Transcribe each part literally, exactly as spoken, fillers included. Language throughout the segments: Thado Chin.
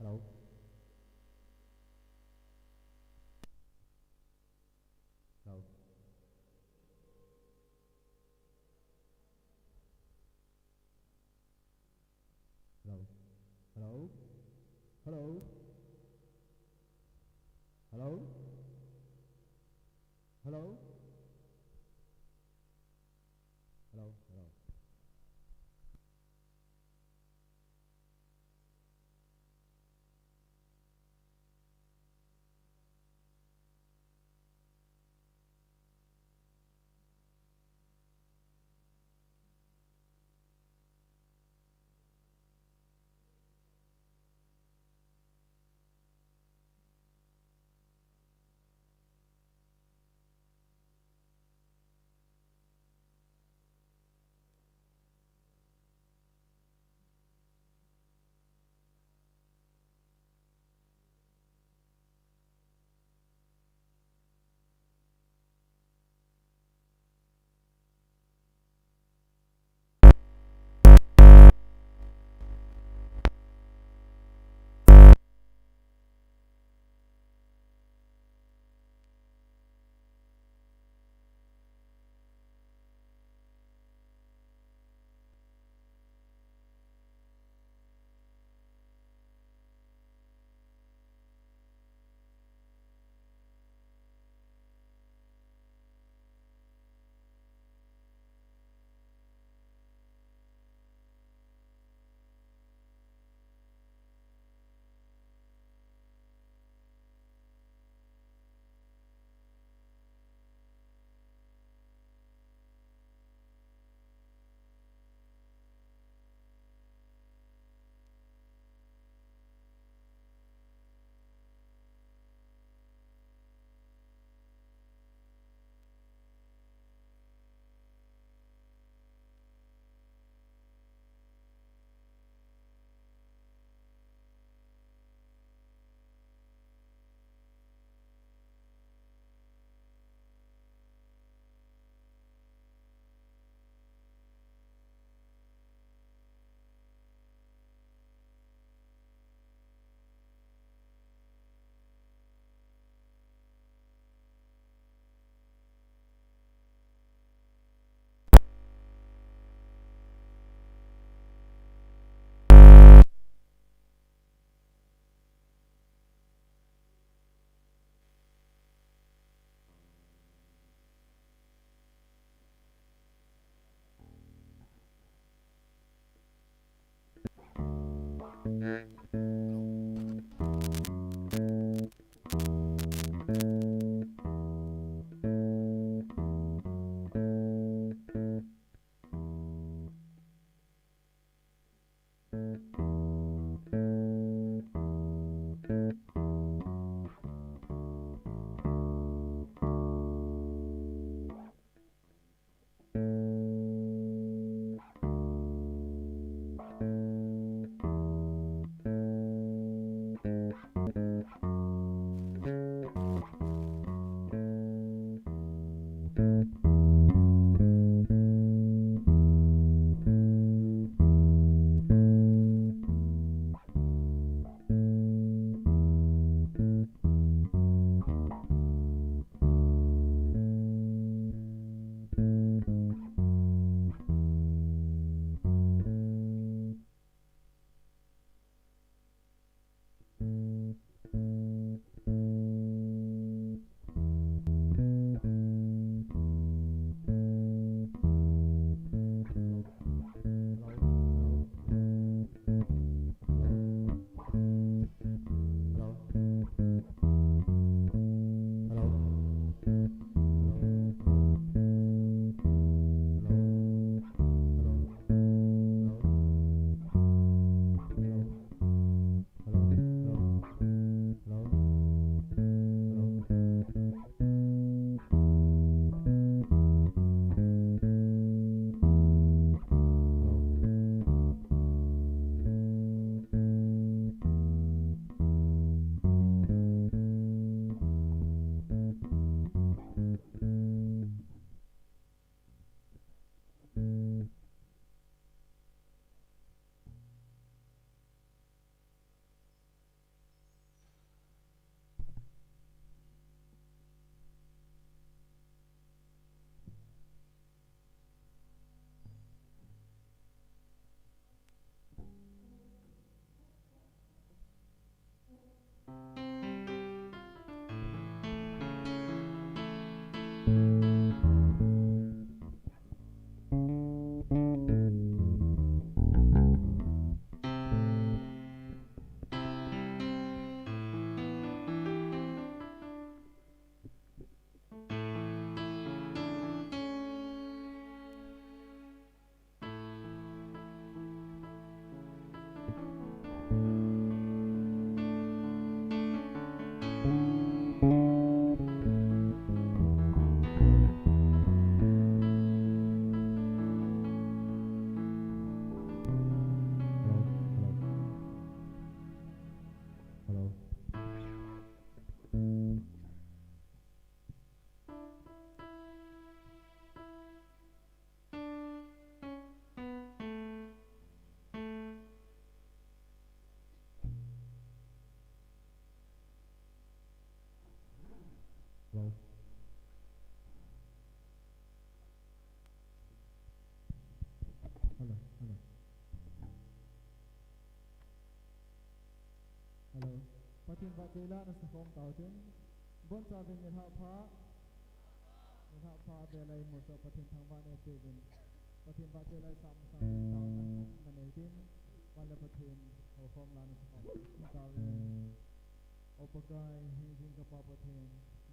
Hello? Hello? Hello? Hello? Hello? Hello? Hello? Hello? Hello? Hello. Hello. Hello, hello. Hello. Pathen vahchoi la nasakhom tau tin. Boncha vin nilhah pha. Nilhah pha velai musa Pathen thangvah nei peh vin. Pathen vahchoi la sam sam vin taona nanei tin. Vanle Pathen houkhom la nasakhom tau vin. O Pakai, hi jingkah pa Pathen,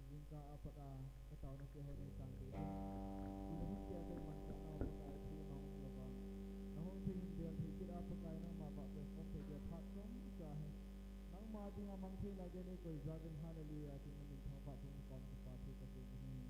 jingkah apat a kataona keiho nei tang kei tin. Tule hitia kei manchah nau Pakai, thil mang louva. Nahung thei hin bel thei kit a Pakai, nangma vahchoi khom thei dia phat chomcha hi. Nangma dinga mang thei lai dia nei koi jal in, hallelujah, tin namin thangvah thei in, kom kipa thei kasei nahi.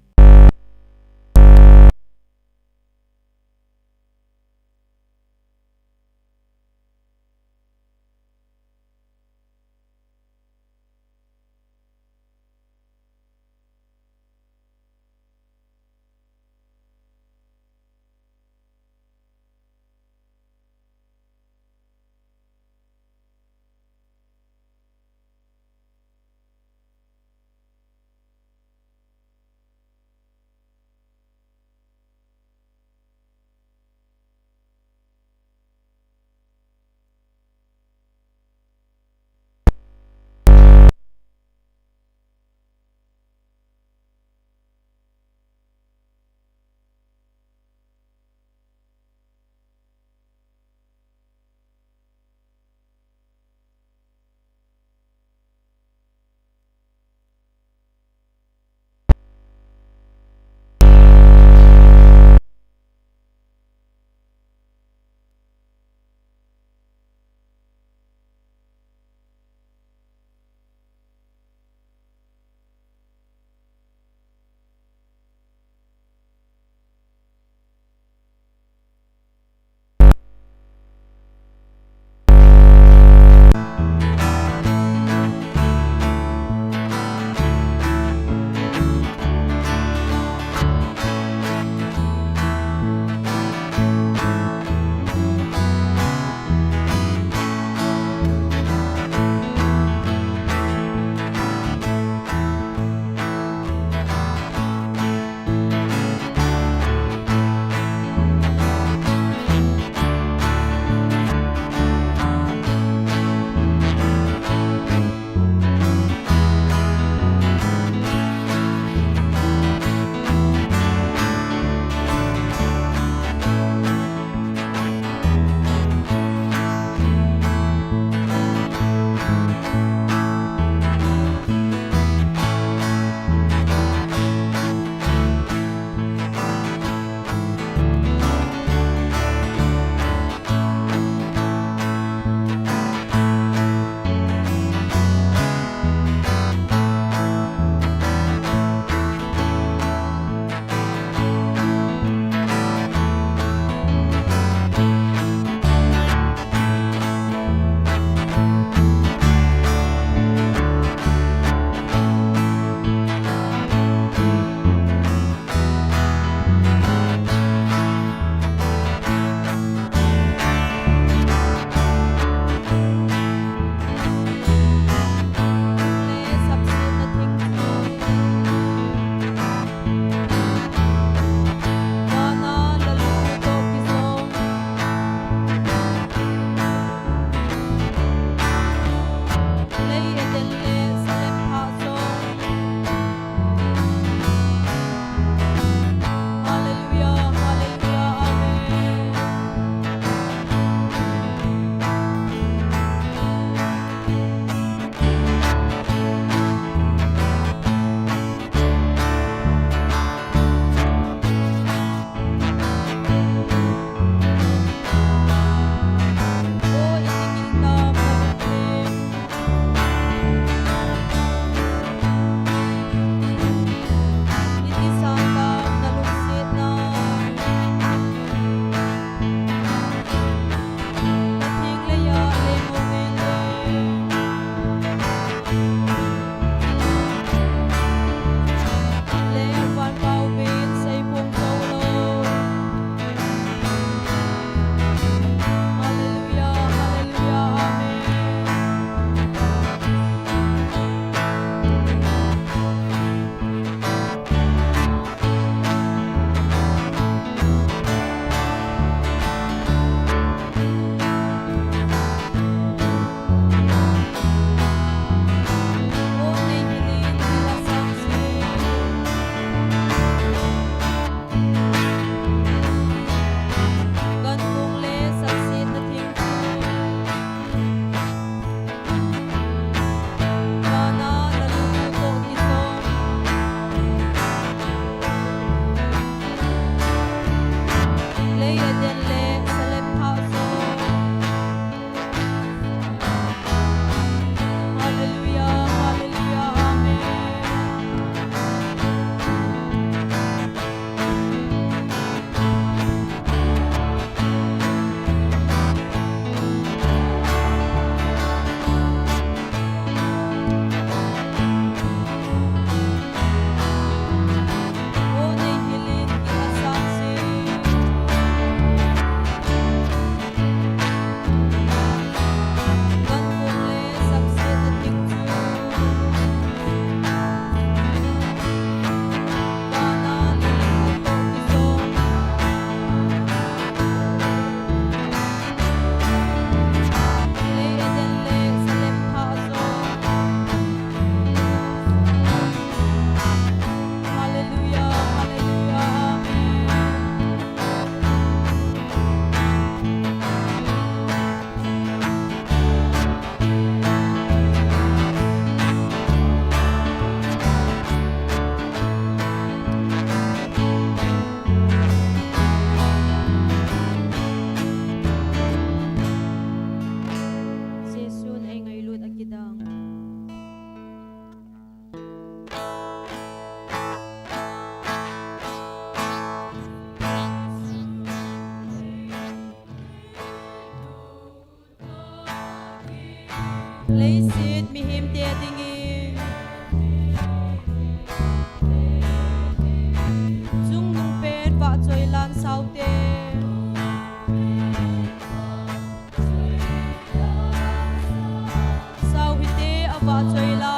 vahchoi la.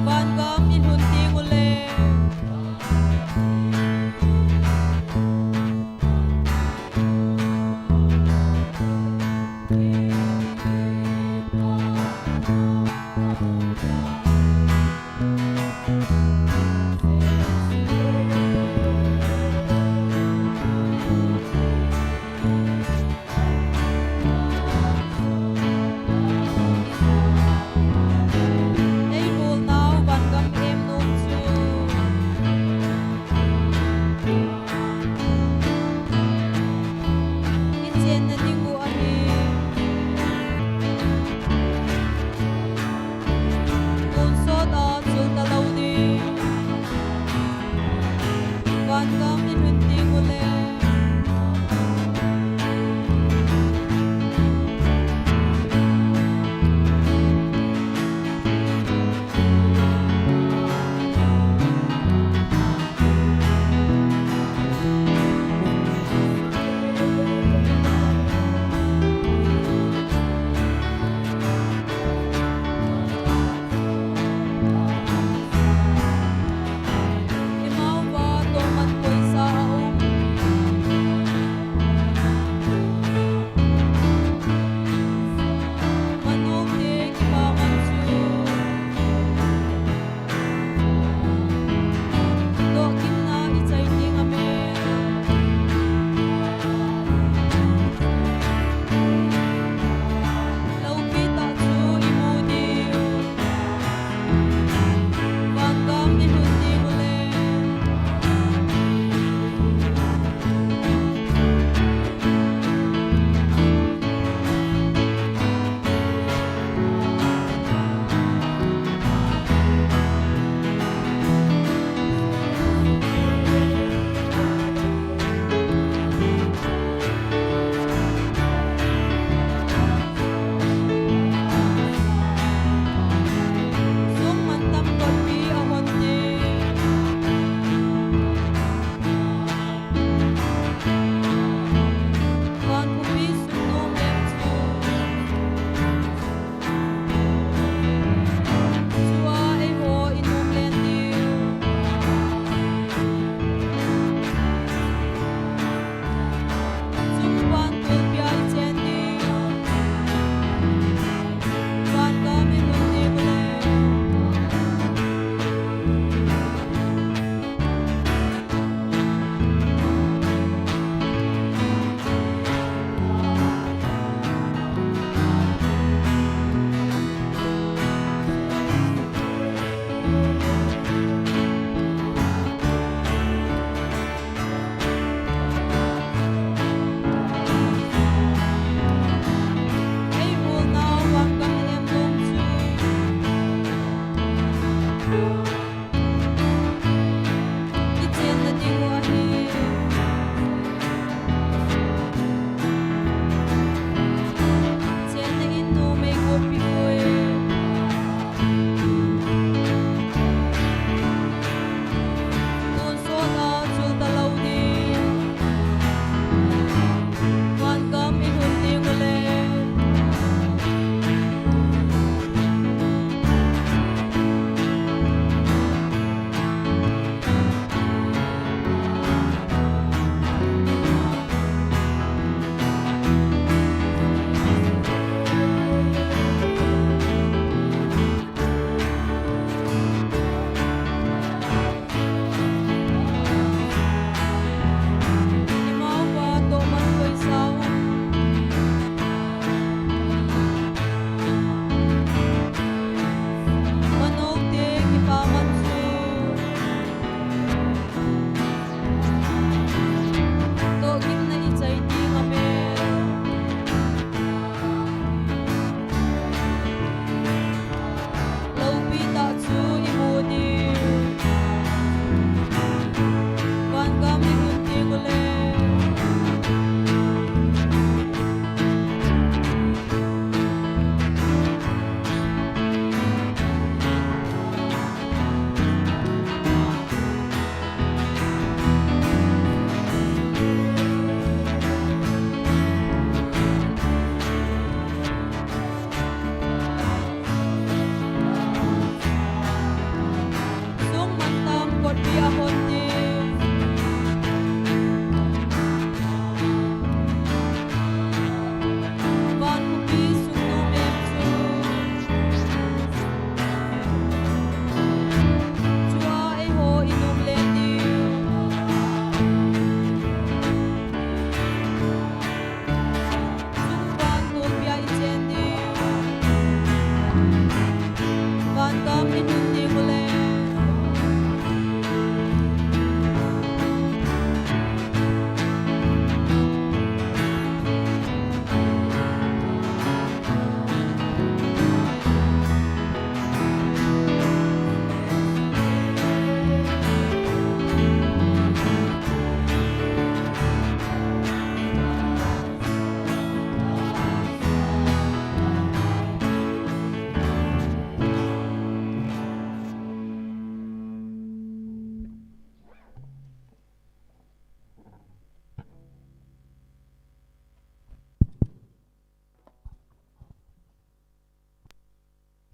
Vangam in hun teng ule.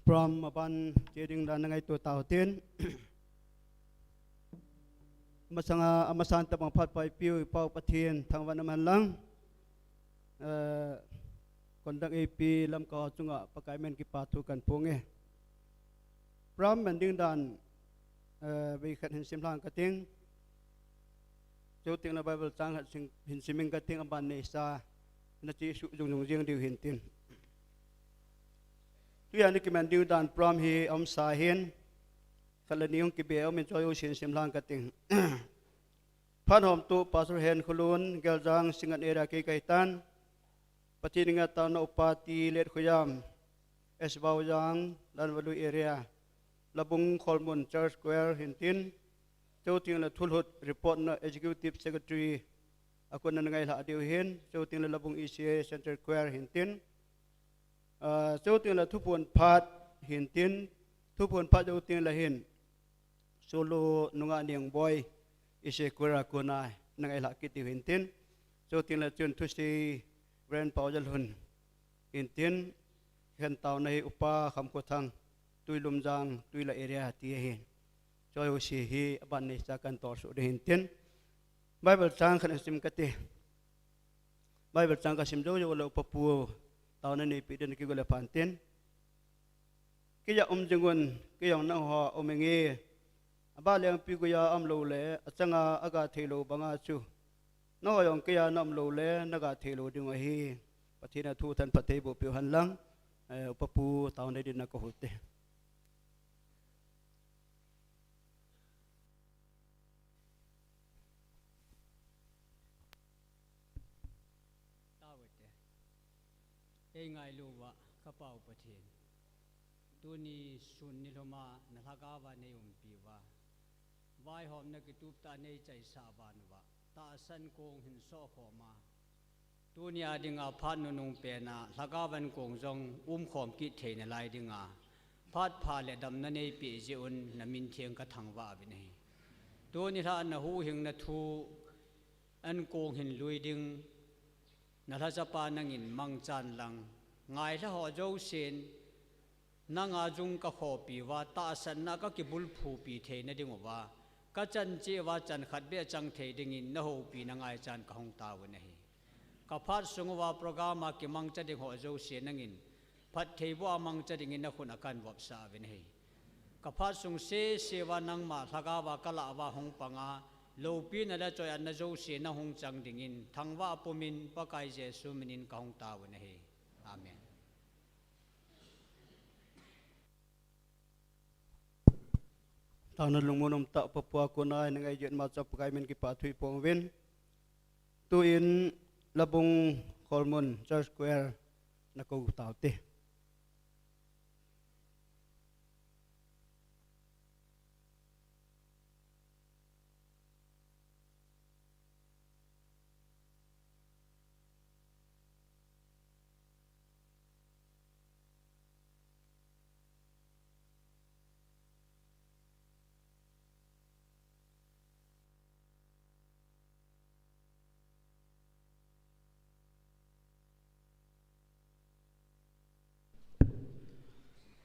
Program aban che ding dan na ngaito tau tin. Masanga, amasan tabang phat pai piu i Pau Pathen thangvahna man lang. Eh, kondang A P lam ka chunga Pakai min kipa thu kan phong e. Program man ding dan, eh, vei khat hin sim lang ka ting. Chuteng le Bible chang khat sim, hin sim ing ka ting, aban neisa na chi su jung jung jing diu hin tin. Tuya ni kiman ding dan program hi aum sa hin. Khat le ni hung kibe aum in choi u sin sim lang ka ting. Phat hom tu Pastor Hen Khulun, Geljang, Singan area kei kai tan. Pathen in ngai taona Upa T Let Khuyam, S Baojang, Lanvalui area, Labung Kholmun Church Choir hin tin. Chuteng le thulhut report na Executive Secretary a kon na ngai lha diu hin. Chuteng le Labung E C A Central Choir hin tin. Ah, chuteng le thuphon phat hin tin. Thuphon phat chuteng le hin. Solo nunga Niangboi, E C A Choir a kon a na ngai lha kit diu hin tin. Chuteng le chun thusei Reverend Paojalhun hin tin. Khen taona hi Upa Khamkhothang, Tuilumjang, Tuila area ti ahin. Choi u si hi aban neisa kan tol su ding hin tin. Bible chang khat sim ka ti. Bible chang ka sim jou jou le Upa Pu taona neipi den kigol le phan tin. Kei a um jing un, kei jong nangho a um inge. Aba lengpi guia um lou le, achanga aga thei lou banga chu. Nangho jong kei a na um lou le, naga thei lou ding u ahi. Pathen in athu than phatthei boh peh u hen lang, eh, Upa Pu taona ding na ka hou te. Tao te. Ei ngailu uva, ka Pa u Pathen. Tuni sun nilhum a na lhagao va nei umpi uva. Vaihomna kitup tah a nei chaisah uva, tahsan kong hin sohkhom a. Tuni a dinga phat nunung pen a, lhagao van kong jong umkhom kit theina lai dinga, phat pha le damna nei peh jeh un na min theng ka thangvah uvin ahi. Tuni lha na huhhingna thu an kong hin lui ding, na lhachapa nangin mangchan lang, ngailha ho jousen, nanga jung ka khopi uva, tahsanna ka kibulphupi theina ding uva, ka chan cheh uva chan khat beh chang thei dingin na houpina ngaichan ka hung tao u ahi. Ka phat sung uva program a kimangcha ding ho jouse nangin, phattheiboh a mangcha dingin na khut a kan vopsah uvin ahi. Ka phat sung sese uva nangma lhagao va ka lah uva hung pang a, loupina le choiatna jouse na hung chang dingin, thangvah pumin Pakai Jesu minin ka hung tao u ahi. Amen. Taona lungmon um tah Upa Pu a kon a na ngai jeh ma chu Pakai min kipa thu i phong uvin. Tuin Labung Kholmun Church Choir na kou tau te.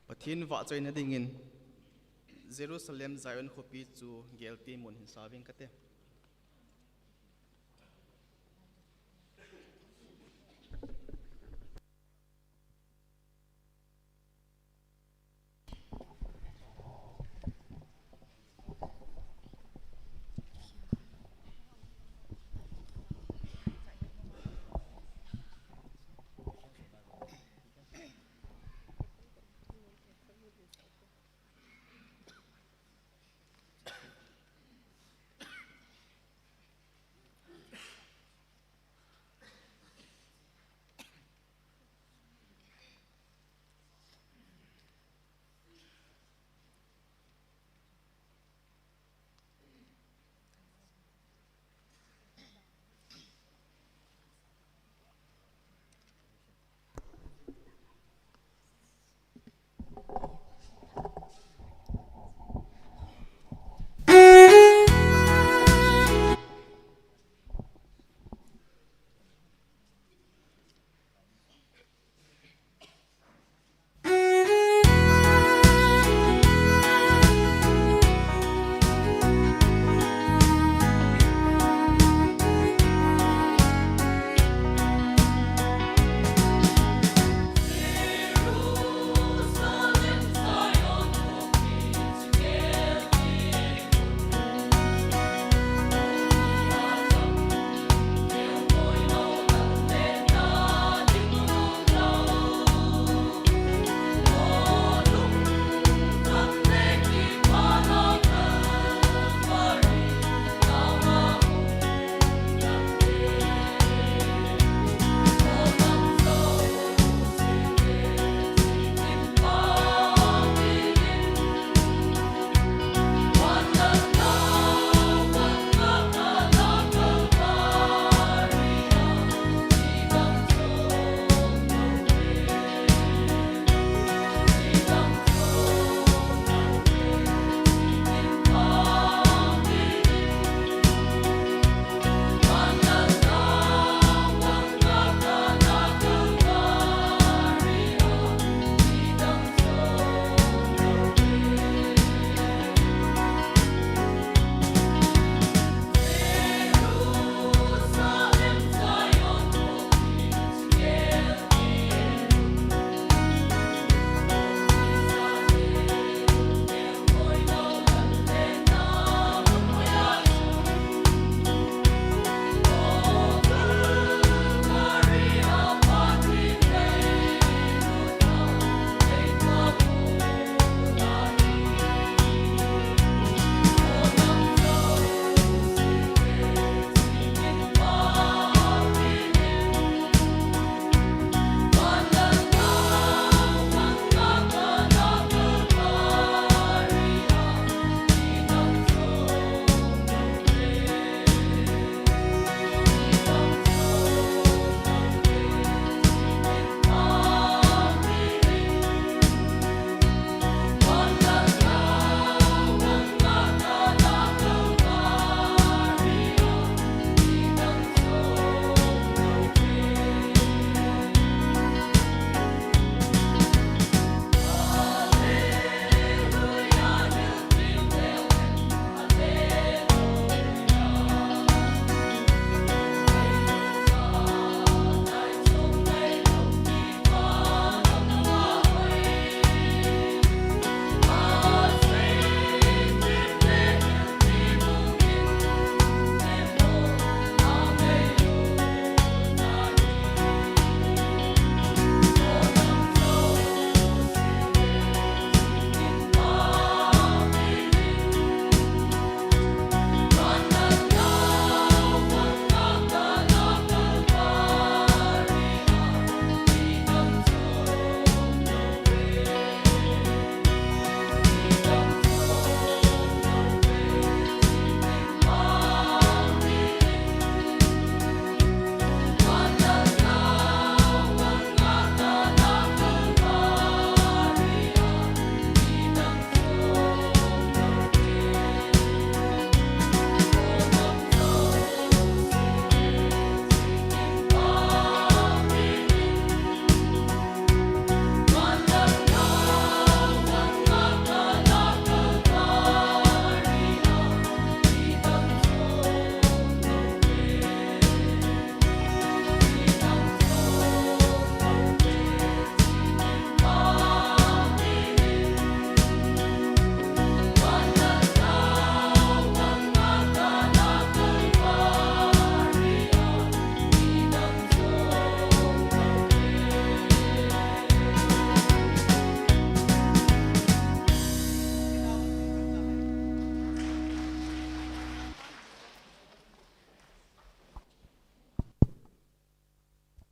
Pathen vahchoina dingin Jerusalem Zion khopi chu gelte mun hin sa ving kate.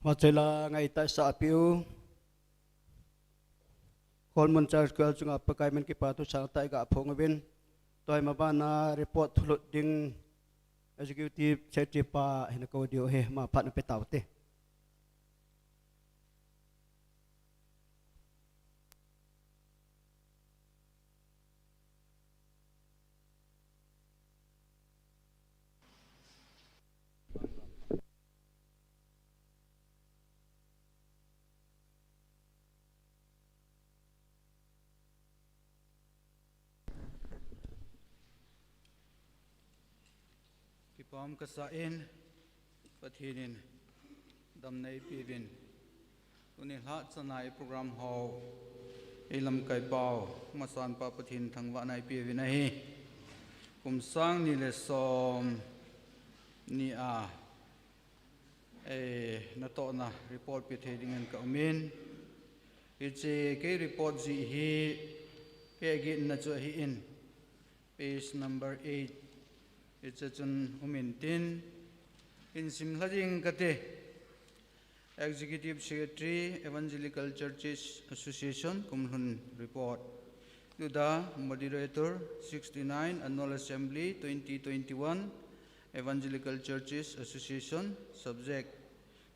Vachoi la ngaitah sa apiu. Kholmun Church Choir chunga Pakai min kipa thu sangtah iga phong uvin. Tua hi mabana report thulut ding Executive Secretary pa hin kou diu ahi, ama phat na pe taute. Kipah kasa in, Pathen in damna eipeuvin. Tuni lhah chana i program ho, i lamkai pau, masanpa Pathen thangvahna eipeuvin ahi. Kum sang ni le som ni a, eh, natohna report pe thei dingin ka umin. Hiche kei report jih hi, pe gitna chu ahin. Page number eight. Hiche chun umin tin. Hin simlha ding kate. Executive Secretary, Evangelical Churches Association, kum lhun report. Tuda, Moderator, sixty-nine Annual Assembly, twenty twenty-one, Evangelical Churches Association, subject,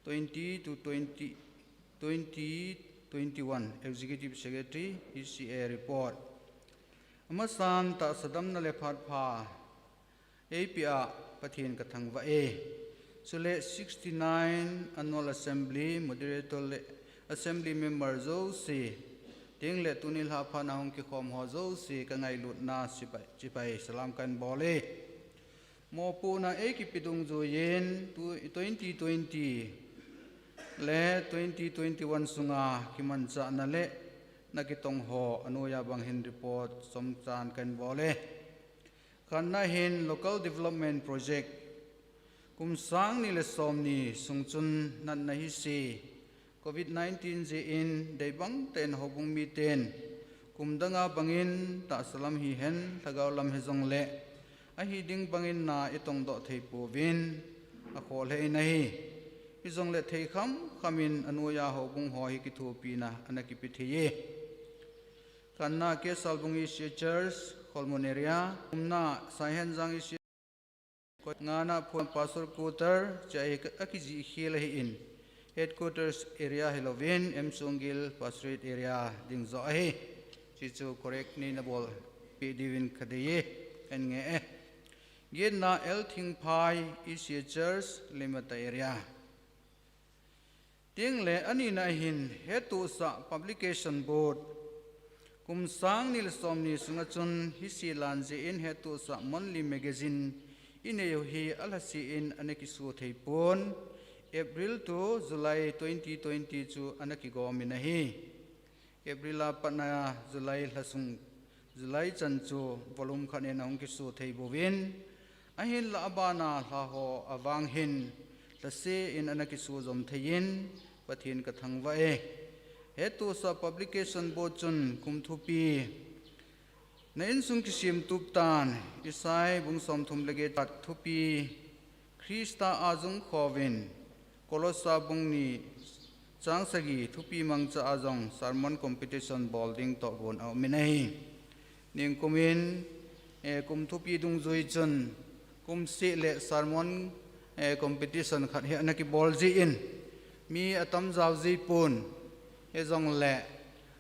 twenty to twenty, twenty twenty-one, Executive Secretary, E C A report. Amasan tahsa damna le phat pha eipea Pathen ka thangvah e. Chule sixty-nine Annual Assembly, Moderator le Assembly Member jouse, tin le tuni lhah phat a hung kikhom ho jouse ka ngailutna chibai, chibai salam kahin bol e. Mopohna eikipe dungjuiyin tu, twenty twenty le twenty twenty-one sunga kimanchahna le na kitong ho anoiya bang hin report chomchan kahin bol e. Khatna hin local development project. Kum sang ni le som ni sung chun natna hise, covid nineteen jeh in deibang tah in houbung miten kum danga bangin tahsa lam hihen lhagao lam hijongle ahi ding bangin na itongdoh thei pouvin akhoh lheh in ahi. Hijongle thei kham kham in anoiya houbung ho hi kithopina ana kipe thei e. Khatna Kesalbung E C A Church, Kholmun area, thumna Saihenjang E C A, ngana Phun Pastor Quarter, hiche hi akijih khel ahin, Headquarters area hilouvin, M Songgel Pastorate area ding joh ahi. Hichu correct neina bolpeh diuvin kadei e, kahin nge e. Getna L Thingphai E C A Church, Lamka area. Tin le anina hin Hettohsah Publication Board. Kum sang ni le som ni sunga chun hiche lan jeh in Hettohsah Monthly Magazine inei u hi alhaseh in ana kiso thei pon. April to July twenty twenty chu ana kigom in ahi. April a pat a July lha sung, July chan chu volume khat in ahung kiso thei bouvin, ahinla abana lha ho avang hin lhaseh in ana kiso jom thei in Pathen ka thangvah e. Hettohsah Publication Board chun kum thupi, Na insung kisem tup tan, Isai bung somthum le get a pat thupi, Christa a jung khovin, Kolosa bung ni chang sagi thupi mangcha a jong sermon competition bol ding toh gon a um in ahi. Ningkum in, eh, kum thupi dungjui chun, kum seh le sermon, eh, competition khat hi ana kibol jin, mi atam jao ji pon, hijongle,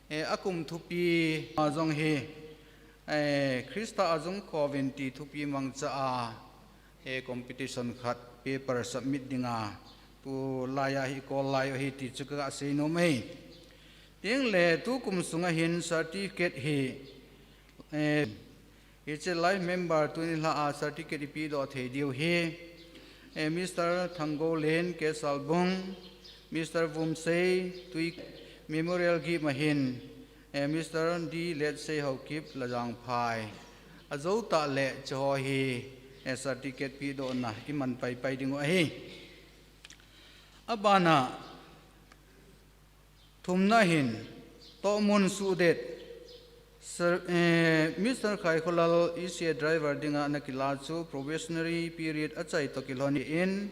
eh, akum thupi a jong hi, eh, Christa a jung khovin ti thupi mangcha a, eh, competition khat paper submit dinga tulai a hi kol lai u ahi ti chu ka seinom e. Tin le tukum sunga hin certificate hi, eh, Hiche life member tuni lha a certificate ipedoh thei diu hi, eh, Mister Thanggolen Kesalbung, Mister Vumsei Tui Memorial Gift a hin, eh, Mister D Letsei Haokip Lajangphai. Ajou tah le hiche ho hi, eh, certificate pedohna iman paipai ding u ahi. Abana, Thumna hin, tohmun suhdet, Sir, eh, Mister Khaikholal E C A driver dinga ana kila chu probationary period achai toh kilhon in,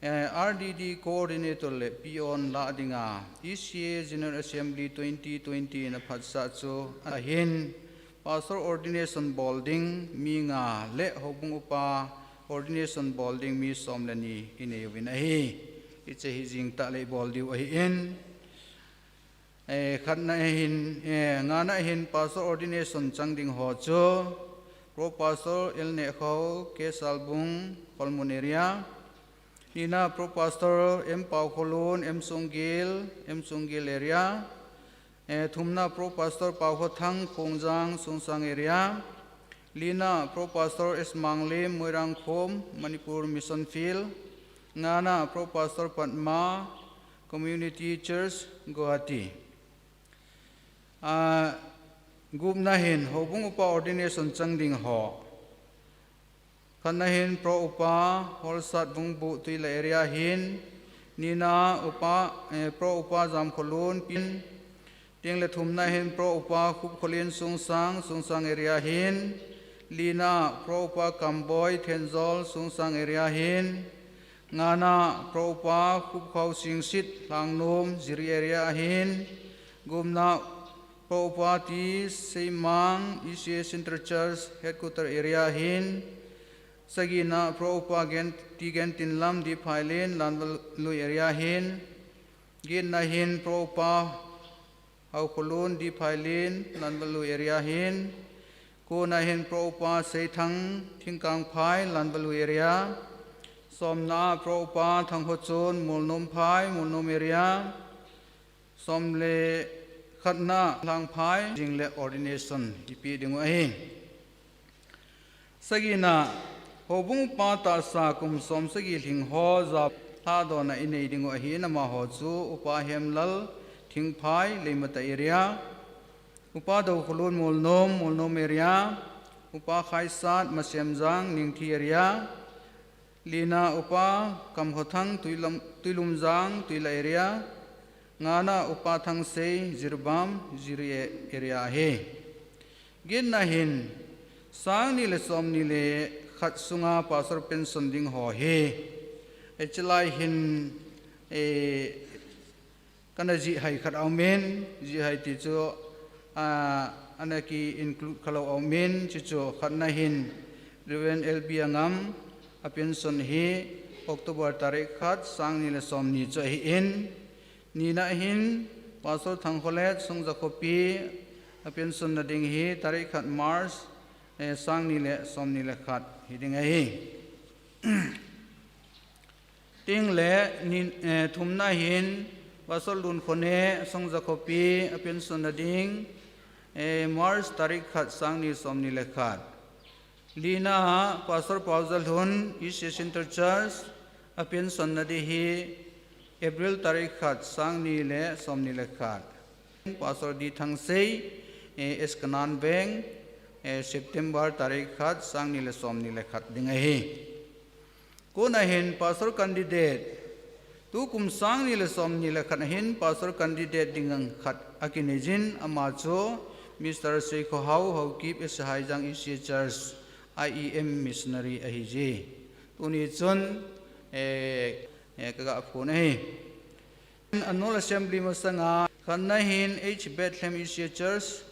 Eh, R D D Coordinator le Peon lah dinga E C A General Assembly twenty twenty na phatsah chu ahin, Pastor Ordination bol ding mi nga le Houbung Upa Ordination bol ding mi som le ni inei uvin ahi. Hiche hi jingtah le ibol diu ahin. Eh, khatna hin, eh, ngana hin Pastor Ordination chang ding ho chu, Pro Pastor L Nehkhao, K Salbung, Kholmun area. Nina Pro Pastor M Paokholun, M Sunggil, M Sunggil area. Eh, thumna Pro Pastor Paokhothang, Khongjang, Sungsang area. Lina Pro Pastor S Manglim, Moirangkhom, Manipur Mission Field. Ngana Pro Pastor Padma, Community Church, Guwahati. Ah, gupna hin Houbung Upa Ordination chang ding ho. Khatna hin Pro Upa Holsat Vungbu Tuila area hin, nina Upa, eh, Pro Upa Jamkholun Pin, Tengle thumna hin Pro Upa Khupkholin Sungsang, Sungsang area hin, lina Pro Upa Kamboi Thenjol, Sungsang area hin, ngana Pro Upa Khupkhao Singsit, Lhangnom, Jiri area hin, gupna Pro Upa T Seimang, E C A Central Church Headquarter area hin, sagina Pro Upa Gen-, T Gentinlam, Diphailin, Lanvalui area hin, getna hin Pro Upa Haokholun, Diphailin, Lanvalui area hin, kona hin Pro Upa Seithang, Thingkangphai, Lanvalui area, somna Pro Upa Thanghochun, Molnomphai, Molnom area, som le khatna Lhangphai, jing le ordination ipi dingu ahi. Sagina, Houbung Upa tahsa kum som sagi lhing ho ja lhadona inei dingu ahin, amaho chu Upa Hemlal Thingphai, Leimata area, Upa Dokholun Molnom, Molnom area, Upa Khaisat Masemjang, Ningthi area, lina Upa Kamkhothang Tuilam-, Tuilumjang, Tuila area, ngana Upa Thangsei, Jiribam, Jiri area ahi. Getna hin, sang ni le som ni le khat sunga Pastor pension ding ho hi. Hichelai hin, eh, kana jihhai khat aumin, jihhai ti chu, ah, ana ki include khalou aumin, chuchu khatna hin, Reverend L B Angam, a pension hi October tarik khat, sang ni le som ni chu ahin, nina hin, Pastor Thangkholet Songjakhopi, a pension na ding hi, tarik khat March, eh, sang ni le som ni le khat, hi ding ahi. Tengle, nin, eh, thumna hin, Pastor Lunkhone Songjakhopi, a pension na ding, eh, March tarik khat, sang ni som ni le khat. Lina, Pastor Paojalhun, E C A Central Church, a pension na ding hi, April tarik khat, sang ni le som ni le khat. Pastor D Thangsei, eh, S Kanan Veng, eh, September tarik khat, sang ni le som ni le khat ding ahi. Kona hin Pastor candidate, tukum sang ni le som ni le khat hin Pastor candidate ding ang khat akinei jin, ama chu Mister Seikhohao Haokip, S Haijang E C A Church, I E M missionary ahi ji. Tuni chun, eh, eh, kaga phone ahi. Annual Assembly masanga, khatna hin H Bethlehem E C A Church,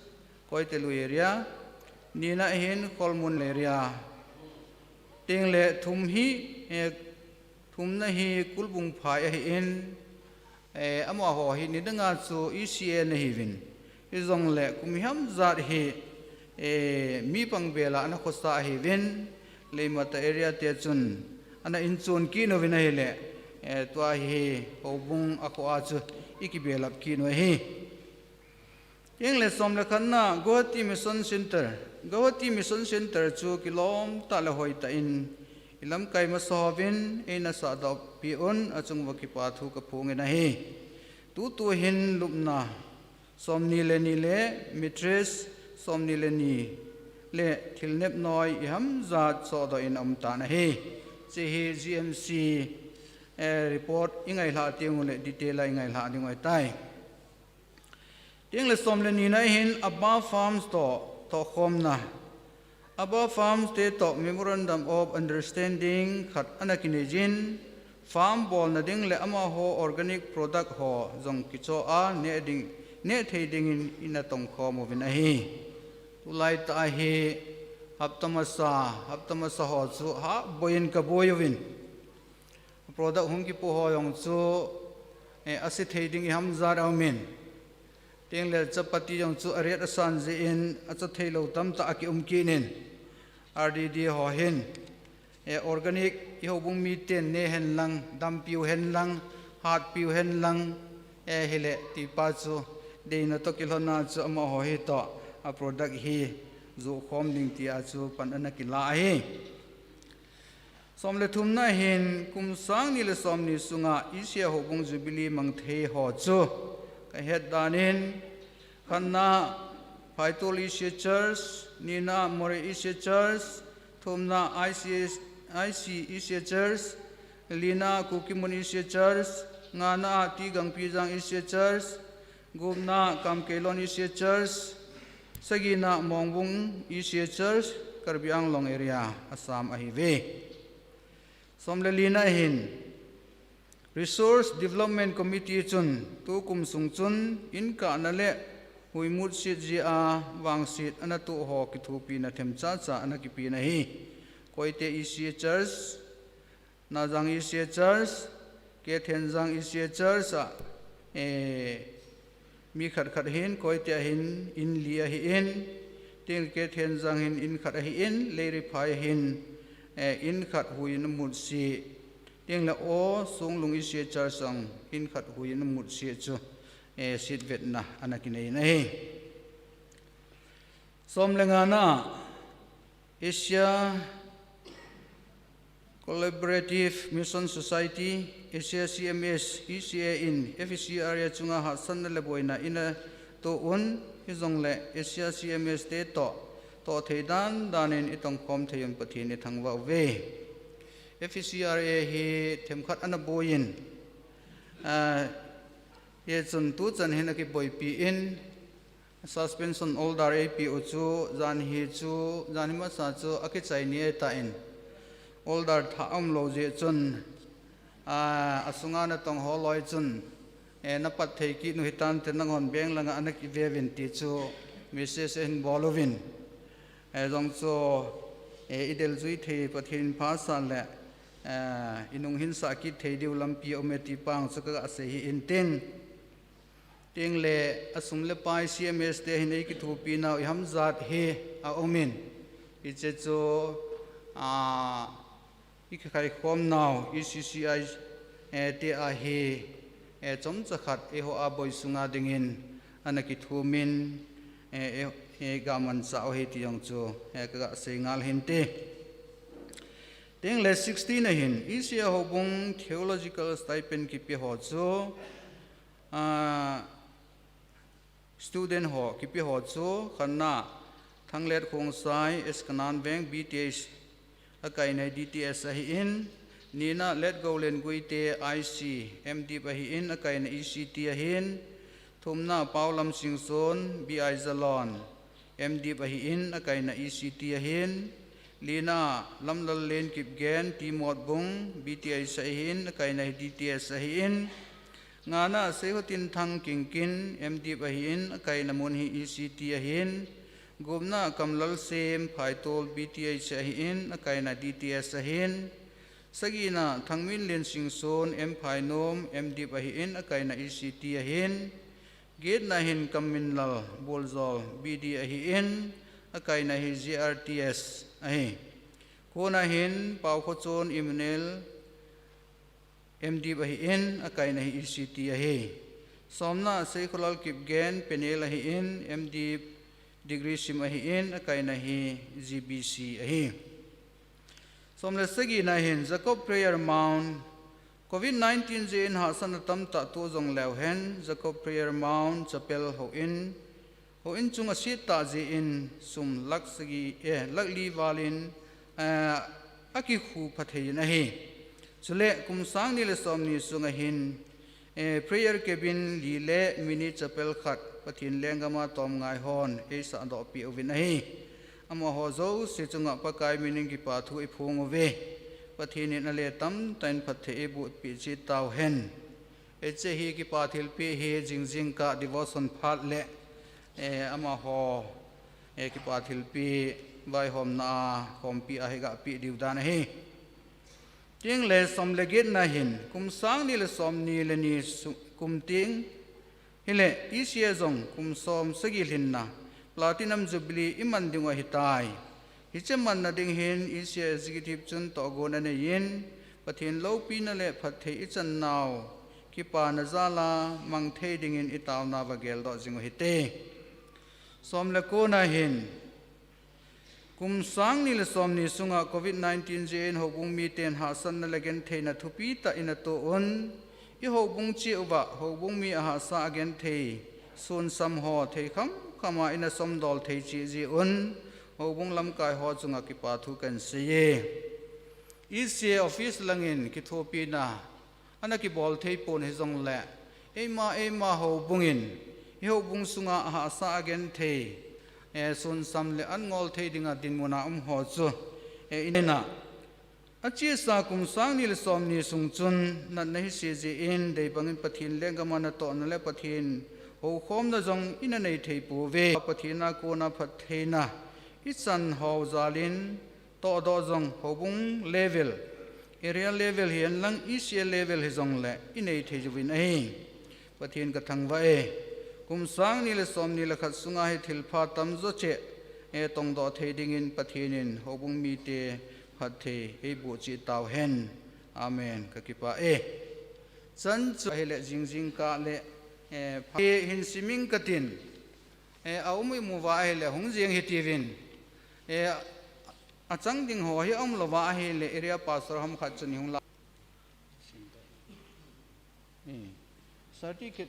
Koitelui area, nina hin Kholmun area. Tengle thum hi, eh, thumna hi Kulbungphai ahin, eh, amaho hi nidanga chu E C A ana hiuvin. Hijongle kum hiam jat hi, eh, mi pangbela ana khosa ahiuvin, Leimata area te chun ana inchon kit uvin ahile, eh, tua hi Houbung a kho a chu ikibelap kit u ahi. Tengle som le khatna, Guwahati Mission Center. Guwahati Mission Center chu kilom tah le hoi tah in ilamkai masa hovin eina sahdoh pi un, achunguva kipa thu kaphongin ahi. Tutu hin lupna som ni le ni le mattress som ni le ni le thilnep noi iham jat sohdoh in aum tan ahi. Hiche hi G M C, eh, report ingailhah tengule detail a ingailhah ding ahitai. Tengle som le nina hin Abba Farms toh, tohkhomna. Abba Farms te toh Memorandum of Understanding khat ana kinei jin, farm bolna ding le amaho organic product ho jong kichoh a neh ding, neh thei dingin ina tongkhom uvin ahi. Tulai tah hi hapta masa, hapta masa ho chu haboi in kaboi uvin. Product hung kipoh ho jong chu, eh, ase thei ding iham jat aumin. Tengle chapati jong chu aret asan jeh in acha thei lou tamtah akium kit in. R D D ho hin, eh, organic i houbung miten ne hen lang, dampiu hen lang, hatpiu hen lang, eh, hile tipa chu deina toh kilhonna chu amaho hi toh a product hi joh khom ding tia chu pan ana kila ahi. Som le thumna hin kum sang ni le som ni sunga E C I houbung jubilee mang thei ho chu kahet dan in, khatna Phaitol E C I Church, nina Moreh E C I Church, thumna I C S, I C E C I Church, lina Kukimun E C I Church, ngana T Gangpijang E C I Church, gupna Kamkeilon E C I Church, sagina Mongbung E C I Church, Karbi Anglong area, Assam ahiuve. Som le lina hin, Resource Development Committee chun tukum sung chun in kahna le hui mutsit jeh a vangset ana toh ho kithopina themcha cha ana kipe in ahi. Koite E C I Church, Najang E C I Church, Kethenjang E C I Church a, eh, mi khat khat hin, Koite a hin in li ahin, tengle Kethenjang hin in khat ahin, Leiriphai hin, eh, in khat hui in amutset, tengle O Songlung E C I Church jong in khat hui in amutset chu, eh, setvetna ana kinei in ahi. Som le ngana, Asia Collaborative Mission Society, Asia C M S, E C A in F E C R A chunga hahsatna le boina ina toh un, hijongle Asia C M S te toh, toh thei dan dan in i tongkhom thei un Pathen i thangvah uve. F E C R A hi themkhat ana boi in, ah, hichun tuchan hin akiboipi in, suspension order eipeh u chu, jan hi chu, jan hi masa chu akichai ni ahitan, order thah aum lou jeh chun, a, asunga natong ho loi chun, eh, napat thei kit u hitante, nanghon bank langa ana kive uvin ti chu message ahin bol uvin. Eh, jong chu, eh, i del jui thei Pathen in phasah le, eh, i nung hinsah kit thei diu lampi aum e ti pa chu kaga sei hi intin. Tengle asum le pai C M S te hin eikithopi nau iham jat hi aum in. Hiche chu, a, i kikhaikhom nau E C C I, eh, te a hi, eh, chomcha khat eiho a boi sunga dingin ana kithum in, eh, eh, eh, ga manchah u ahi ti jong chu, eh, kaga sei ngal hinte. Tengle sixteen a hin, E C I houbung theological stipend kipe ho chu, ah, student ho kipe ho chu, khatna Thanglet Khongsai, S Kanan Veng, B T H, akaina D T S ahin, nina Letgoulen Guite, I C, M Dip ahin, akaina E C T ahin, thumna Paulam Singson, B I Jalon, M Dip ahin, akaina E C T ahin, lina Lamlallen Kipgen, T Motbung, B T H ahin, akaina D T S ahin, ngana Seihotinthang Kingkin, M Dip ahin, akaina mun hi E C T ahin, gupna Kamlalsem Phaitol, B T H ahin, akaina D T S ahin, sagina Thangminlen Singson, M Phainom, M Dip ahin, akaina E C T ahin, getna hin Kamminlal Boljol, B D ahin, akaina hi G R T S ahi. Kona hin Paokhochon Emmanuel, M Dip ahin, akaina hi E C T ahi. Somna Seikholal Kipgen, Penel ahin, M Dip degree sim ahin, akaina hi G B C ahi. Som le sagina hin Jacob Prayer Mount, covid nineteen jeh in hahsatna tamtah toh jong leu hen, Jacob Prayer Mount Chapel houin, houin chung aset tah jeh in sum lakh sagi, eh, lakh li val in, eh, akikhu pha thei in ahi. Chule kum sang ni le som ni sunga hin, eh, prayer cabin li le mini chapel khat Pathen lenggam a tomngai hon eisahdoh peh uvin ahi. Amaho jouse chunga Pakai min in kipa thu iphong uve. Pathen in ale tamtah in phatthei eiboh peh cheh tauhen. Hiche hi kipa thilpeh hi jingjing kah devotion phat le, eh, amaho, eh, kipa thilpeh vaihomna a khompi a hi gah peh diu dan ahi. Tin le som le get na hin, kum sang ni le som ni le ni su-, kum tin, hile, E C A jong kum som sagi lhinna, Platinum Jubilee iman diu ahitai. Hiche manna ding hin E C A Executive chun tohgon anei in, Pathen loupina le phatthei ichan nau, kipana jal a mang thei dingin itaona va geldoh jing u hite. Som le ko na hin, kum sang ni le som ni sunga covid nineteen jeh in houbung miten hahsatna le gentheina thupi tah in ato un, i houbung cheh uva houbung mi ahahsa agenthei, sun sam ho thei kham kham a ina somdol thei cheh jeh un, houbung lamkai ho chunga kipa thu kahin sei e. E C A office langin kithopina ana kibol thei pon hijongle, eima, eima houbung in, i houbung sunga ahahsa agenthei, eh, sun sam le an ngol thei dinga dinmun a um ho chu, eh, ina. Achesa kum sang ni le som ni sung chun, natna hi se jeh in, dei bangin Pathen lenggam a natohna le Pathen houkhomna jong ina nei thei pouve. Pathen a kona phattheina ichan ho jal in, tohdoh jong houbung level, area level hihen lang E C A level hijongle inei thei uvin ahi. Pathen kathangvah e. Kum sang ni le som ni le khat sunga hi thilpha tamjo cheh, eh, tongdoh thei dingin Pathen in houbung mite phatthei eiboh cheh tauhen. Amen. Kakipah e. Chan chu ahile jingjing kah le, eh, pha-, hin siming katin. Eh, aum imu uva ahile hung jeng hitiuvin. Eh, achang ding ho hi aum louva ahile area pastor ham khat chun ihung la. Eh, certificate,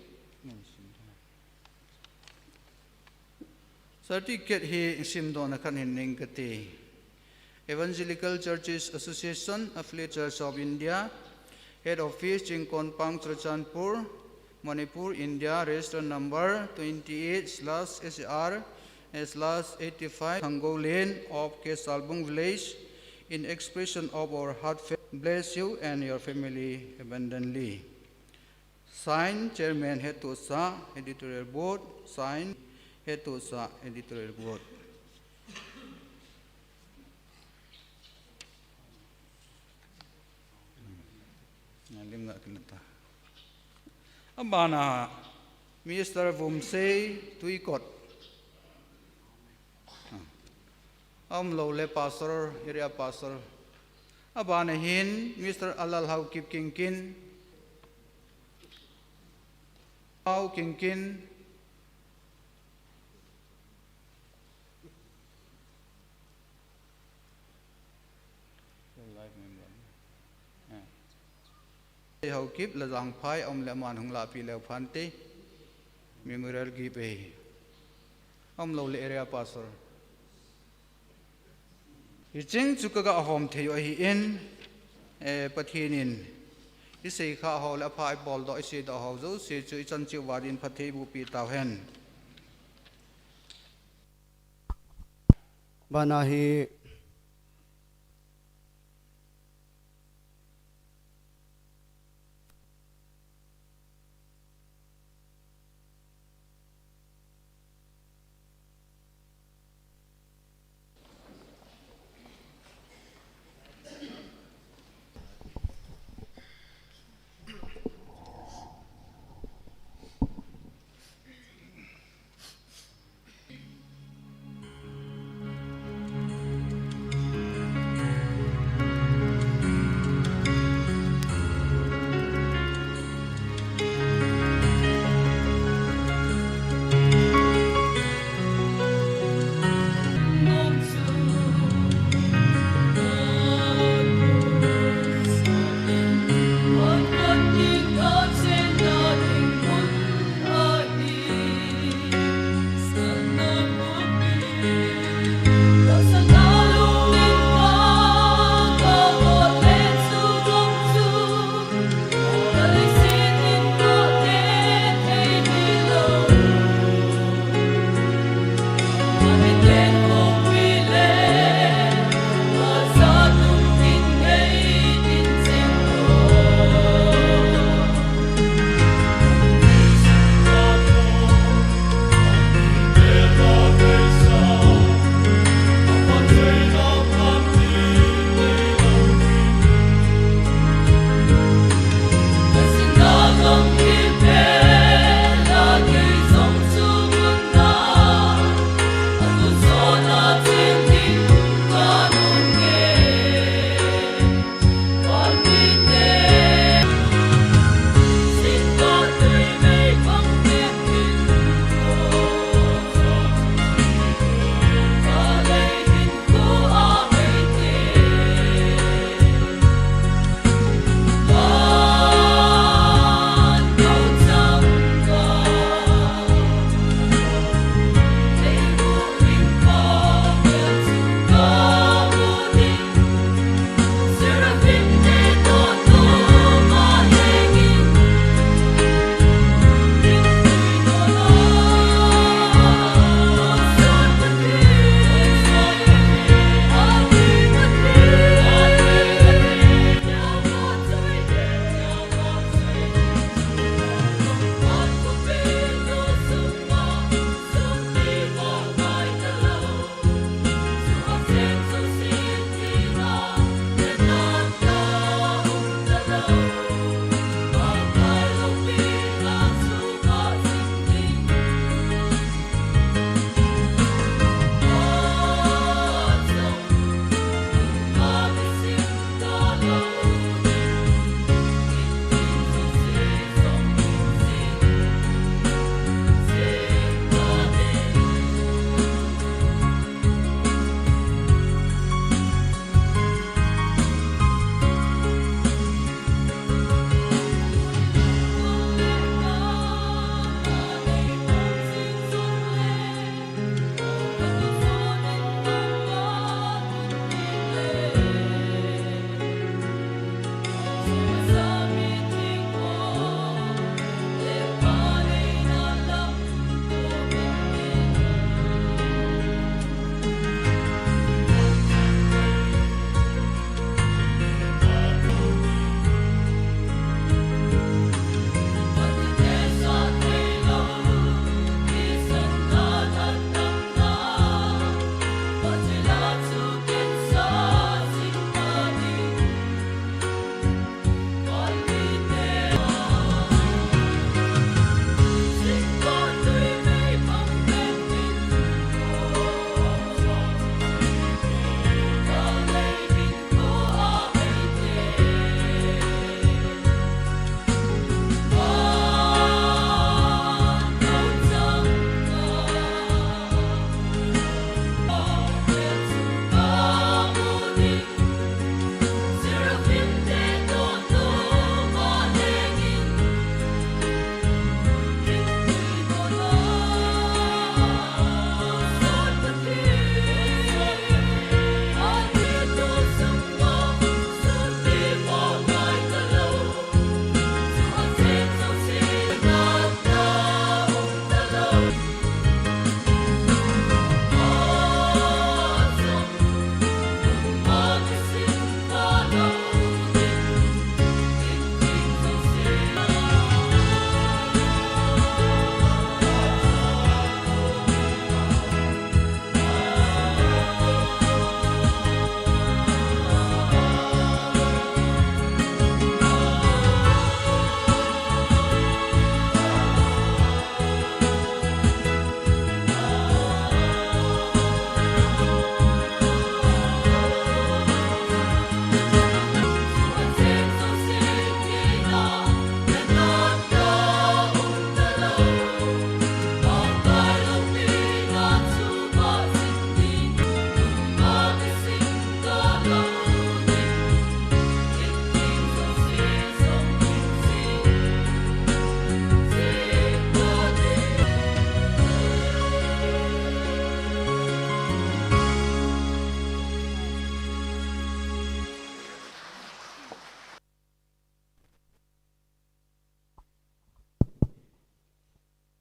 certificate hi simdohna khat hin nei inge kati. Evangelical Churches Association, Affiliate Church of India, Head Office, Chingkonpang, Churachandpur, Manipur, India, register number twenty-eight slash S R slash eighty-five, Thangou Lane of Kesalbung Village, in expression of our heartfelt bless you and your family abundantly. Sign, Chairman Hetohsah, Editorial Board. Sign, Hetohsah, Editorial Board. Lim nga kinata. Abana, Mister Vumsei Tuikot. Aumlou le pastor, area pastor. Abana hin, Mister Alalhao Kipkingkin. Hao Kingkin. Haokip Lajangphai aum le aman hung lahpi leu phante. Memorial gift e. Aumlou le area pastor. Hicheng chu kaga hom thei u ahin, eh, Pathen in isei kha ho le apha ibol doh, isei doh ho jouse chu ichan cheh uva din phatthei eiboh peh tauhen. Bana hi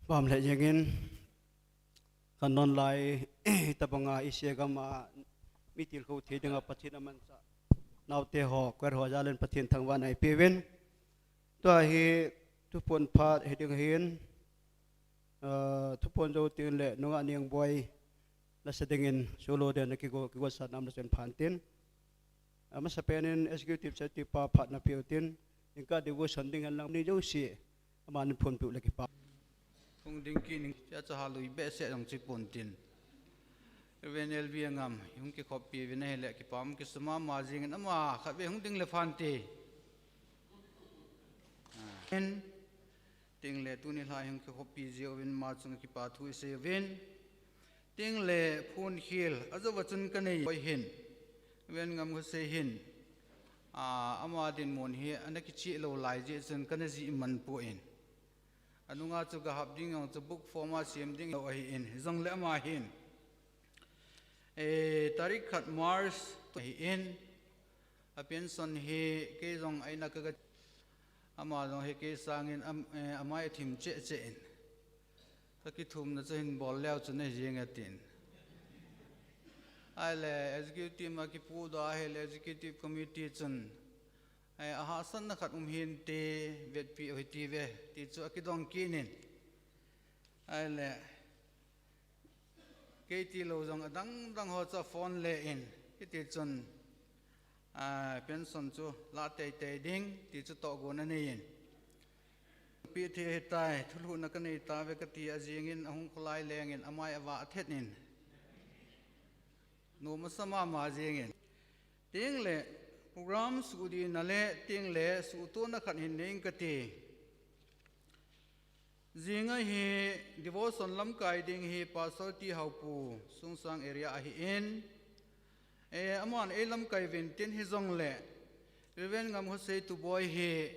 Pam le jengin, kan non lai, tabanga Asia gam a, mi tilkhou thei dinga Pathen amanchah naote ho, kwer ho jal in Pathen thangvahna ipeuvin. Tua hi, thuphon phat hiding ahin, ah, thuphon jou teng le, nungah Nengboi, lasa dingin, solo den na kigo, kigo sa nam na chen phan tin. Amasapen in executive secretary pa phat na piu tin, inka devotion ding hen lang ni jouse, aman phondoh le kipah. Hung ding kit ning, cha cha halui behseh jong chi pon tin. Reverend L V Angam, hung kikhoppi uvin ahile kipah um kisum mama jingin ama khat ve hung ding le phante. Ah. Teng le tuni lha hung kikhoppi jiuvin ama chunga kipa thu isei uvin. Teng le phone khel, ajou a chun kanei poi hin. Reverend Ngamkhosei hin. Ah, ama dinmun hi, ana kichih lou lai jeh chun kana jih man poi. Anunga chu gahap ding jong chu book form a sem ding lou ahin. Hijongle ama hin. Eh, tarik khat March tu ahin. A pension hi kei jong aina kaga, ama jong hi kei sangin am-, eh, amai athim cheh cheh in. Ka kithumna chu hin bol leu chun ahi jeng e tin. Ahile executive ma kipu doh ahile executive committee chun, eh, ahahsatna khat um hinte, vetpi u hite ve, ti chu akidong kit in. Ahile, kei tilou jong adang dang ho chu aphone le in, hiti chun, ah, pension chu la teitei ding, ti chu tohgon anei in. Pi thi hitai, thulhuhna kanei tave kati a jingin, ahung kholai lengin, amai avah athet in. Nom asa mama jingin. Teng le, program suhdihna le, teng le, suhtohna khat hin nei ing kati. Jing ahi devotion lamkai ding hi Pastor T Haopu, Sungsang area ahin. Eh, aman ei lamkai uvin tin hijongle, Reverend Ngamkhosei Tuboi hi,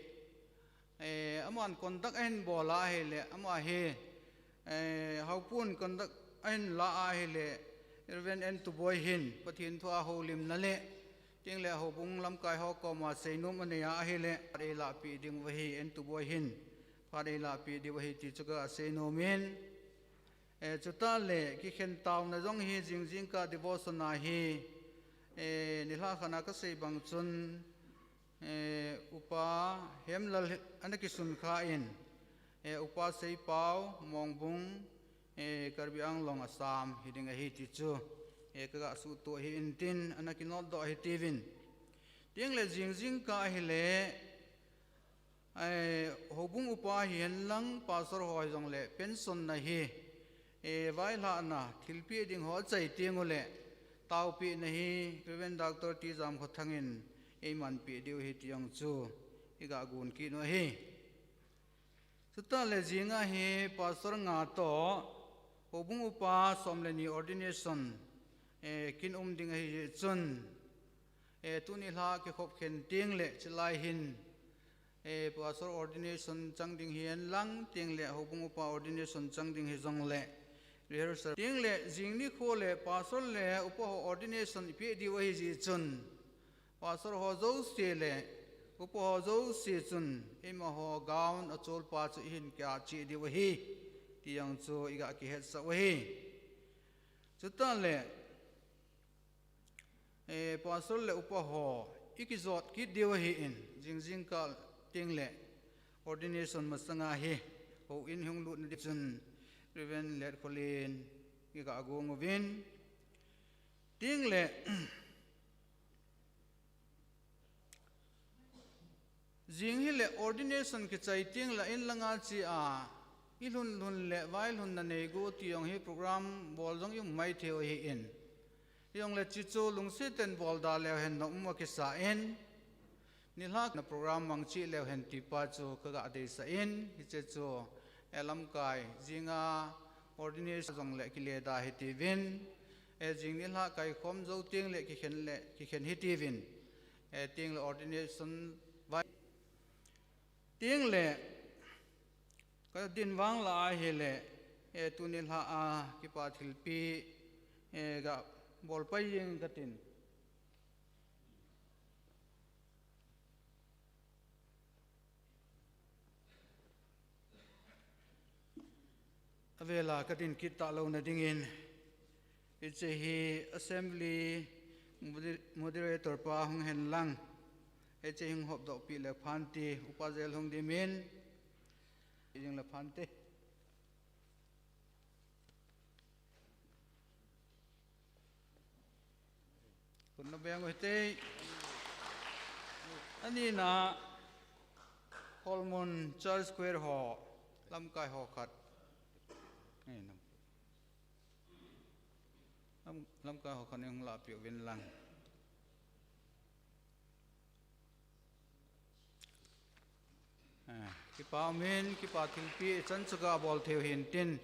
eh, aman conduct ahin bol a ahile, ama hi, eh, Haopun conduct ahin la a ahile, Reverend N Tuboi hin, Pathen thu a houlimna le, Teng le houbung lamkai ho koma seinom anei a ahile, phat eilahpeh diu ahi, N Tuboi hin. Phat eilahpeh diu ahi ti chu kaseinom in. Eh, chuteng le, kikhen taona jong hi jing jingkah devotion a hi. Eh, nilhah khat a kasei bang chun, eh, Upa Hemlal ana kisun kha in. Eh, Upa Seipao, Mongbung, eh, Karbi Anglong Assam, hiding ahi ti chu, eh, kaga suhtoh ahin tin, ana kinotdoh ahi tiuvin. Teng le jing jingkah ahile, eh, houbung upa hihen lang, pastor ho hijongle, pension na hi, eh, vailhahna, thilpeh ding ho achai teng ule, taopehna hi, Reverend Doctor T Jamkhothang in, eimanpeh diu ahi ti jong chu, iga gon kit u ahi. Chuteng le jing ahi Pastor Nga toh, houbung upa som le ni ordination, eh, kin um ding ahi jeh chun, eh, tuni lha kikhop khen teng le chulai hin, eh, Pastor ordination chang ding hihen lang teng le houbung upa ordination chang ding hijongle rehearsal teng le jing nikho le Pastor le upa ho ordination ipeh diu ahi jeh chun, Pastor ho jouse le, upa ho jouse chun, eimaho gown acholpa chu ihin kiah cheh diu ahi, ti jong chu iga kihetsah u ahi. Chuteng le, eh, Pastor le upa ho, ikijot kit diu ahin, jing jingkah teng le, ordination masanga hi, houin hung lutna ding chun, Reverend Letkholen, iga gong uvin. Teng le, Jing hile ordination kichai teng le in langa chea, ilhun lhun le vailhunna nei go ti jong hi program bol jong i um maithei u ahin. Hijongle chuchu lungset in bol da leu hen na um akisa in. Nilhah na program mang cheh leu hen ti pa chu kaga deisah in, hiche chu, eh, lamkai, jinga ordination jongle kile da hitiuvin. Eh, jing nilhah kaikhom jou teng le kikhen le, kikhen hitiuvin. Eh, teng le ordination vai. Teng le, kadin vang la ahile, eh, tuni lha a kipa thilpeh, eh, ga bol pai jeng katin. Avela kadin kit talouna dingin, hiche hi assembly mode-, moderator pa hung hen lang, hiche hung hopdoh pi le phante, Upa Zel hung dimin, i ding le phante. Khun nabeng u hite. Anina, Holmun Church Choir ho, lamkai ho khat. Ni nam. Lam, lamkai ho khat ni hung lapi uvin lang. Ah, kipa umin, kipa thilpi, chan chu kabol theiyu hintin.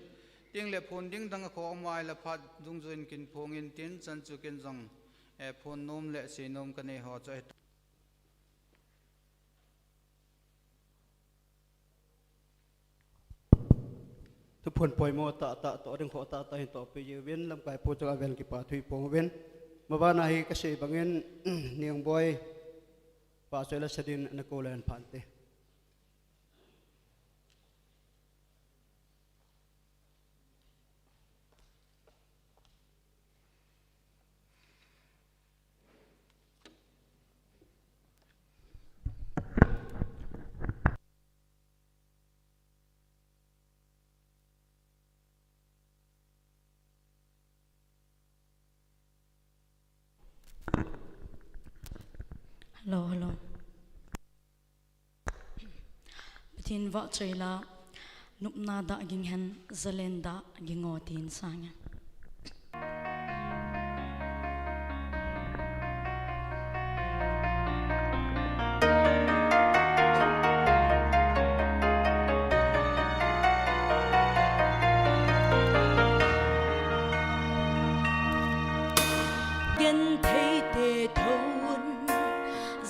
Ting le phun ding dang akhoh mai le phat dungjuiyin kin phong intin, chan chu kin jong, eh, phun nom le sei nom kanei ho chu ahi. Thuphon poimo tahtah, toh ding khoh tahtah hin tohpi jiuvin, lamkai pu chunga vel kipa thu iphong uvin. Mavana hi kasei bangin, Niang Boi, pa choi la sadin nakou len phante. Hello, hello. Pathen vahchoi la, nopna dah ging hen, zalen dah ging o tin sang e. Genthei te thon,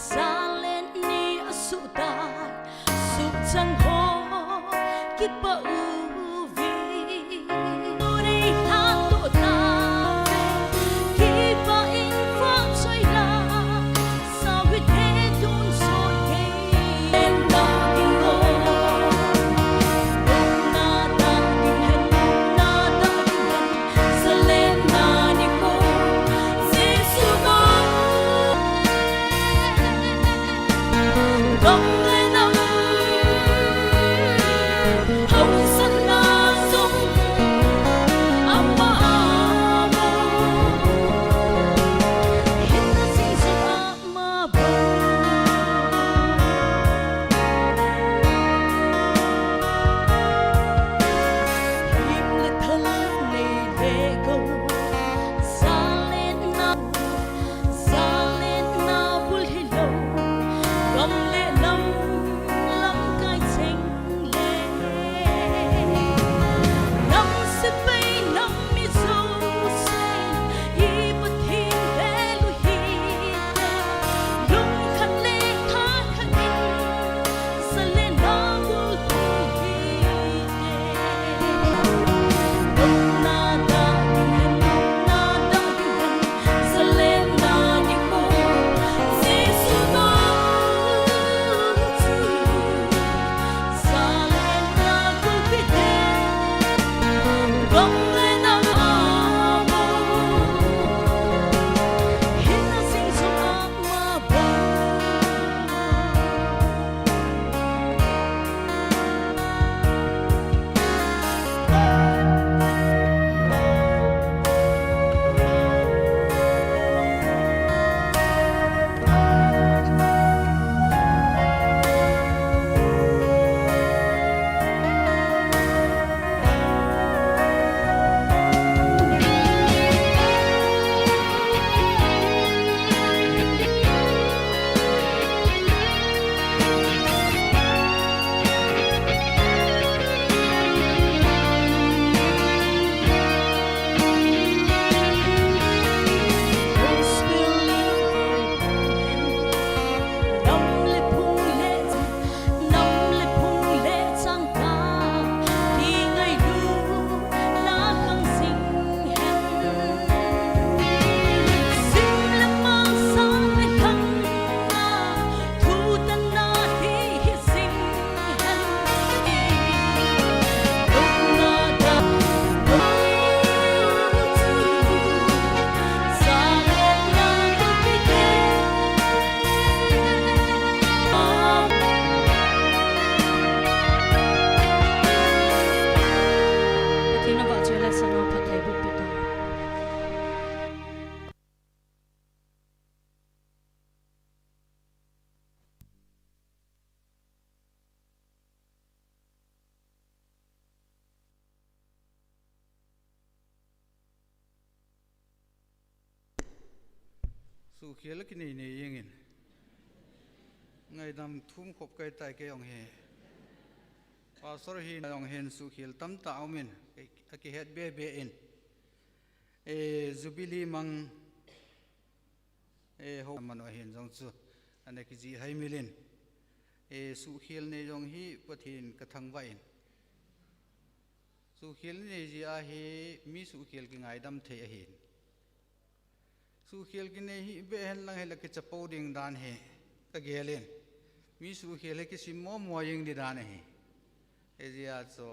zalen ni asuhtai, suhchang ho, kipa uve. Nuri tha to ta, kipa in vahchoi la, Suhkhel akinei nei jengin. Ngaidam thum khop kahitai kei jong hi. Pastor hin jong hin suhkhel tamtah aumin, akihet bebe in. E, Jubilee mang, e, ho manu ahin jong chu ana kijih hai milin. E, suhkhel nei jong hi Pathen kathangvah in. Suhkhel nei jeh a hi mi suhkhel kingaidam thei ahin. Suhkhel kinei hi beh hen lang hile kichapo ding dan hi kagelin. Mi suhkhel hi kisim momo jeng ding dan ahi. Hijeh a chu,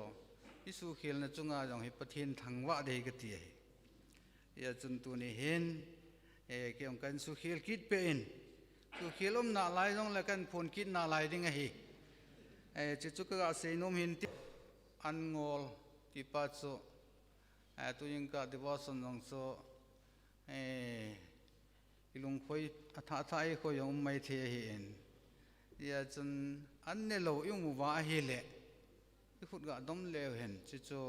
i suhkhelna chunga jong hi Pathen thangvah ding ahi kati ahi. Hijeh chun tuni hin, e, kei jong kahin suhkhel kit peh in. Suhkhel um nalai jongle kahin phon kit nalai ding ahi. E, chuchu kaga seinom hin ti. An ngol, tipa chu. E, tujingkah devotion jong chu. E, i lungkhoi, athah athah a i khoi jong um maithei ahin. Hijeh chun an nelou i um uva ahile, i khut ga dom leu hen, chuchu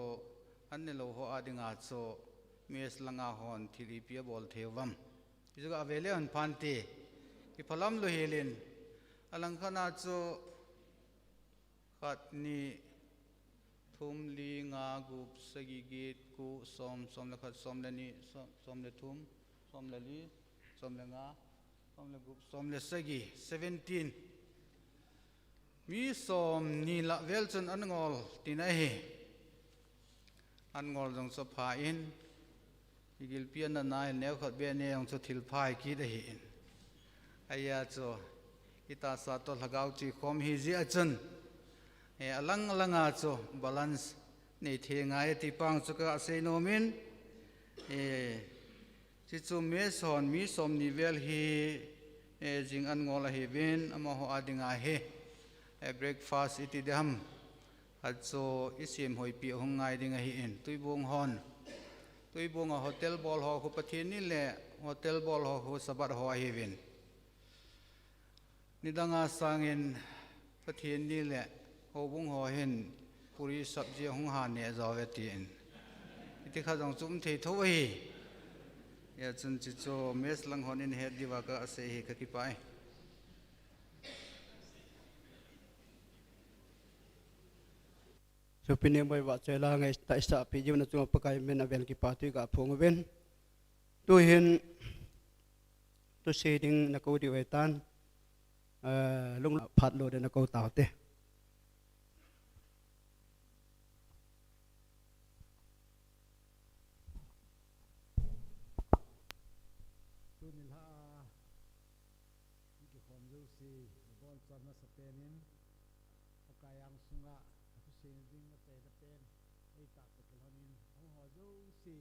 an nelou ho a dinga chu mess langa hon thil ipi abol thei uvam. Hichu ga ve leu hen phante, kiphalam lou helin, alangkhat a chu khat, ni, thum, li, nga, gup, sagi, get, ko, som, som le khat, som le ni, som, som le thum, som le li, som le nga, som le gup, som le sagi, seventeen. Mi somni lah vel chun an ngol tina ahi. An ngol jong chu apha in, i gilpi ana nai, neokhat beh nei jong chu thil pha kit ahin. Ahia chu, i tahsa toh lhagao chuikhom ahi jeh a chun, e, alang alang a chu balance nei thei ngai ti pang chu kaga seinom in, e, chuchu mess hon mi somni vel hi, e, jing an ngol ahiuvin, amaho a dinga hi, e, breakfast iti diham, achu i sem hoipi ahung ngai ding ahin, Tuibong hon. Tuibong a hotel bol ho khu Pathen ni le hotel bol ho khu Sabbath ho ahiuvin. Nidang a sangin Pathen ni le houbung ho hin puri sabji ahung ha neh jo uve tin. Hiti khat jong chu um thei tho ahi. Hijeh chun chuchu mess lang hon in het diuva kaga sei ahi, kakipah e. Sopi Nemboi, vahchoi la ngai tah isah peh jiuvin, achunga Pakai min a vel kipa thu iga phong uvin. Tuhin thusei ding nakou diu ahitan, eh, lung phat lou ding nakou taute. Tuni lhah a, i kikhom jouse, nabonchauvin masapen in, Pakai angsunga, athuseina ding achaina pen, eitahsa kilhonin, ahung ho jouse,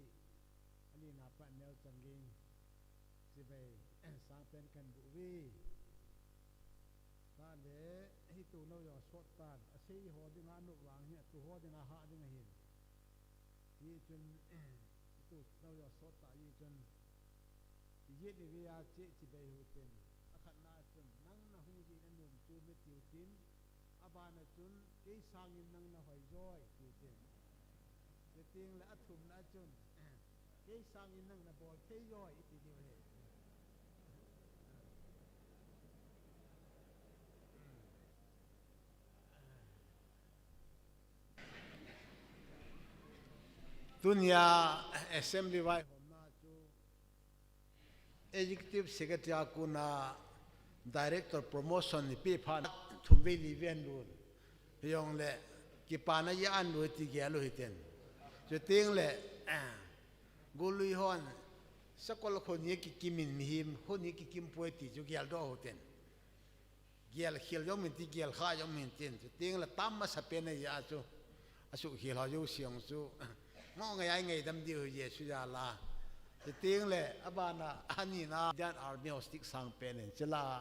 alina pat neo changin, chibai sangpen kahin boh uve. Tale, hitu nau jong sot tan, asei ho dinga anop vang hi, atu ho dinga hah ding ahin. Hichun, hitu nau jong sot ta hichun, ijet ive a che chibai hiu tin, akhatna chun, nang nahung jin anom chu Matthew tin, abana chun, kei sangin nang nahoi joi, ti tin. Chuteng le athumna chun, kei sangin nang nabol thei joi, iti diu ahi. Tunia assembly vaihomna chu Executive Secretary a kona Director promotion ipeh phat thum vei li vei ahin lhun. Hijongle kipana ija ahin lhun ti gel u hiten. Chuteng le, eh, golui hon sakol khoni kikim in mihem khoni kikim poi ti chu geldoh u hiten. Gelkhel jong min tin, gelkha jong min tin. Chuteng le tam masapen a ija chu, asuhkhel ho jouse jong chu, mo ngai ai ngaidam diu ahi Jesu jal a. Chuteng le abana, anina, Indian Army ho stick sangpen in, chule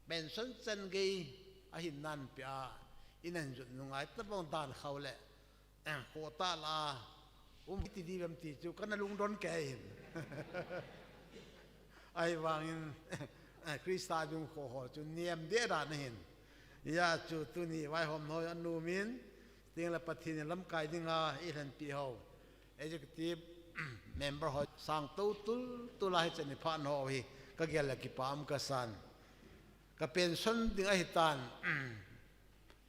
pension chan gei ahin nanpeh a, in ahin jot nungai tabang dan khau le, eh, kho tah la, um, iti diu ham ti chu kana lungdon kei ahin. Ahivangin, eh, Christa dung kho ho chu niam deh dan ahin. Hijeh chun tuni vaihom ho anom in, chuteng le Pathen in lamkai dinga eilhenpi ho, executive member ho sangtou tultul a hichan iphat ho hi Ka gel le kipah um ka san. Ka pension ding ahi tan.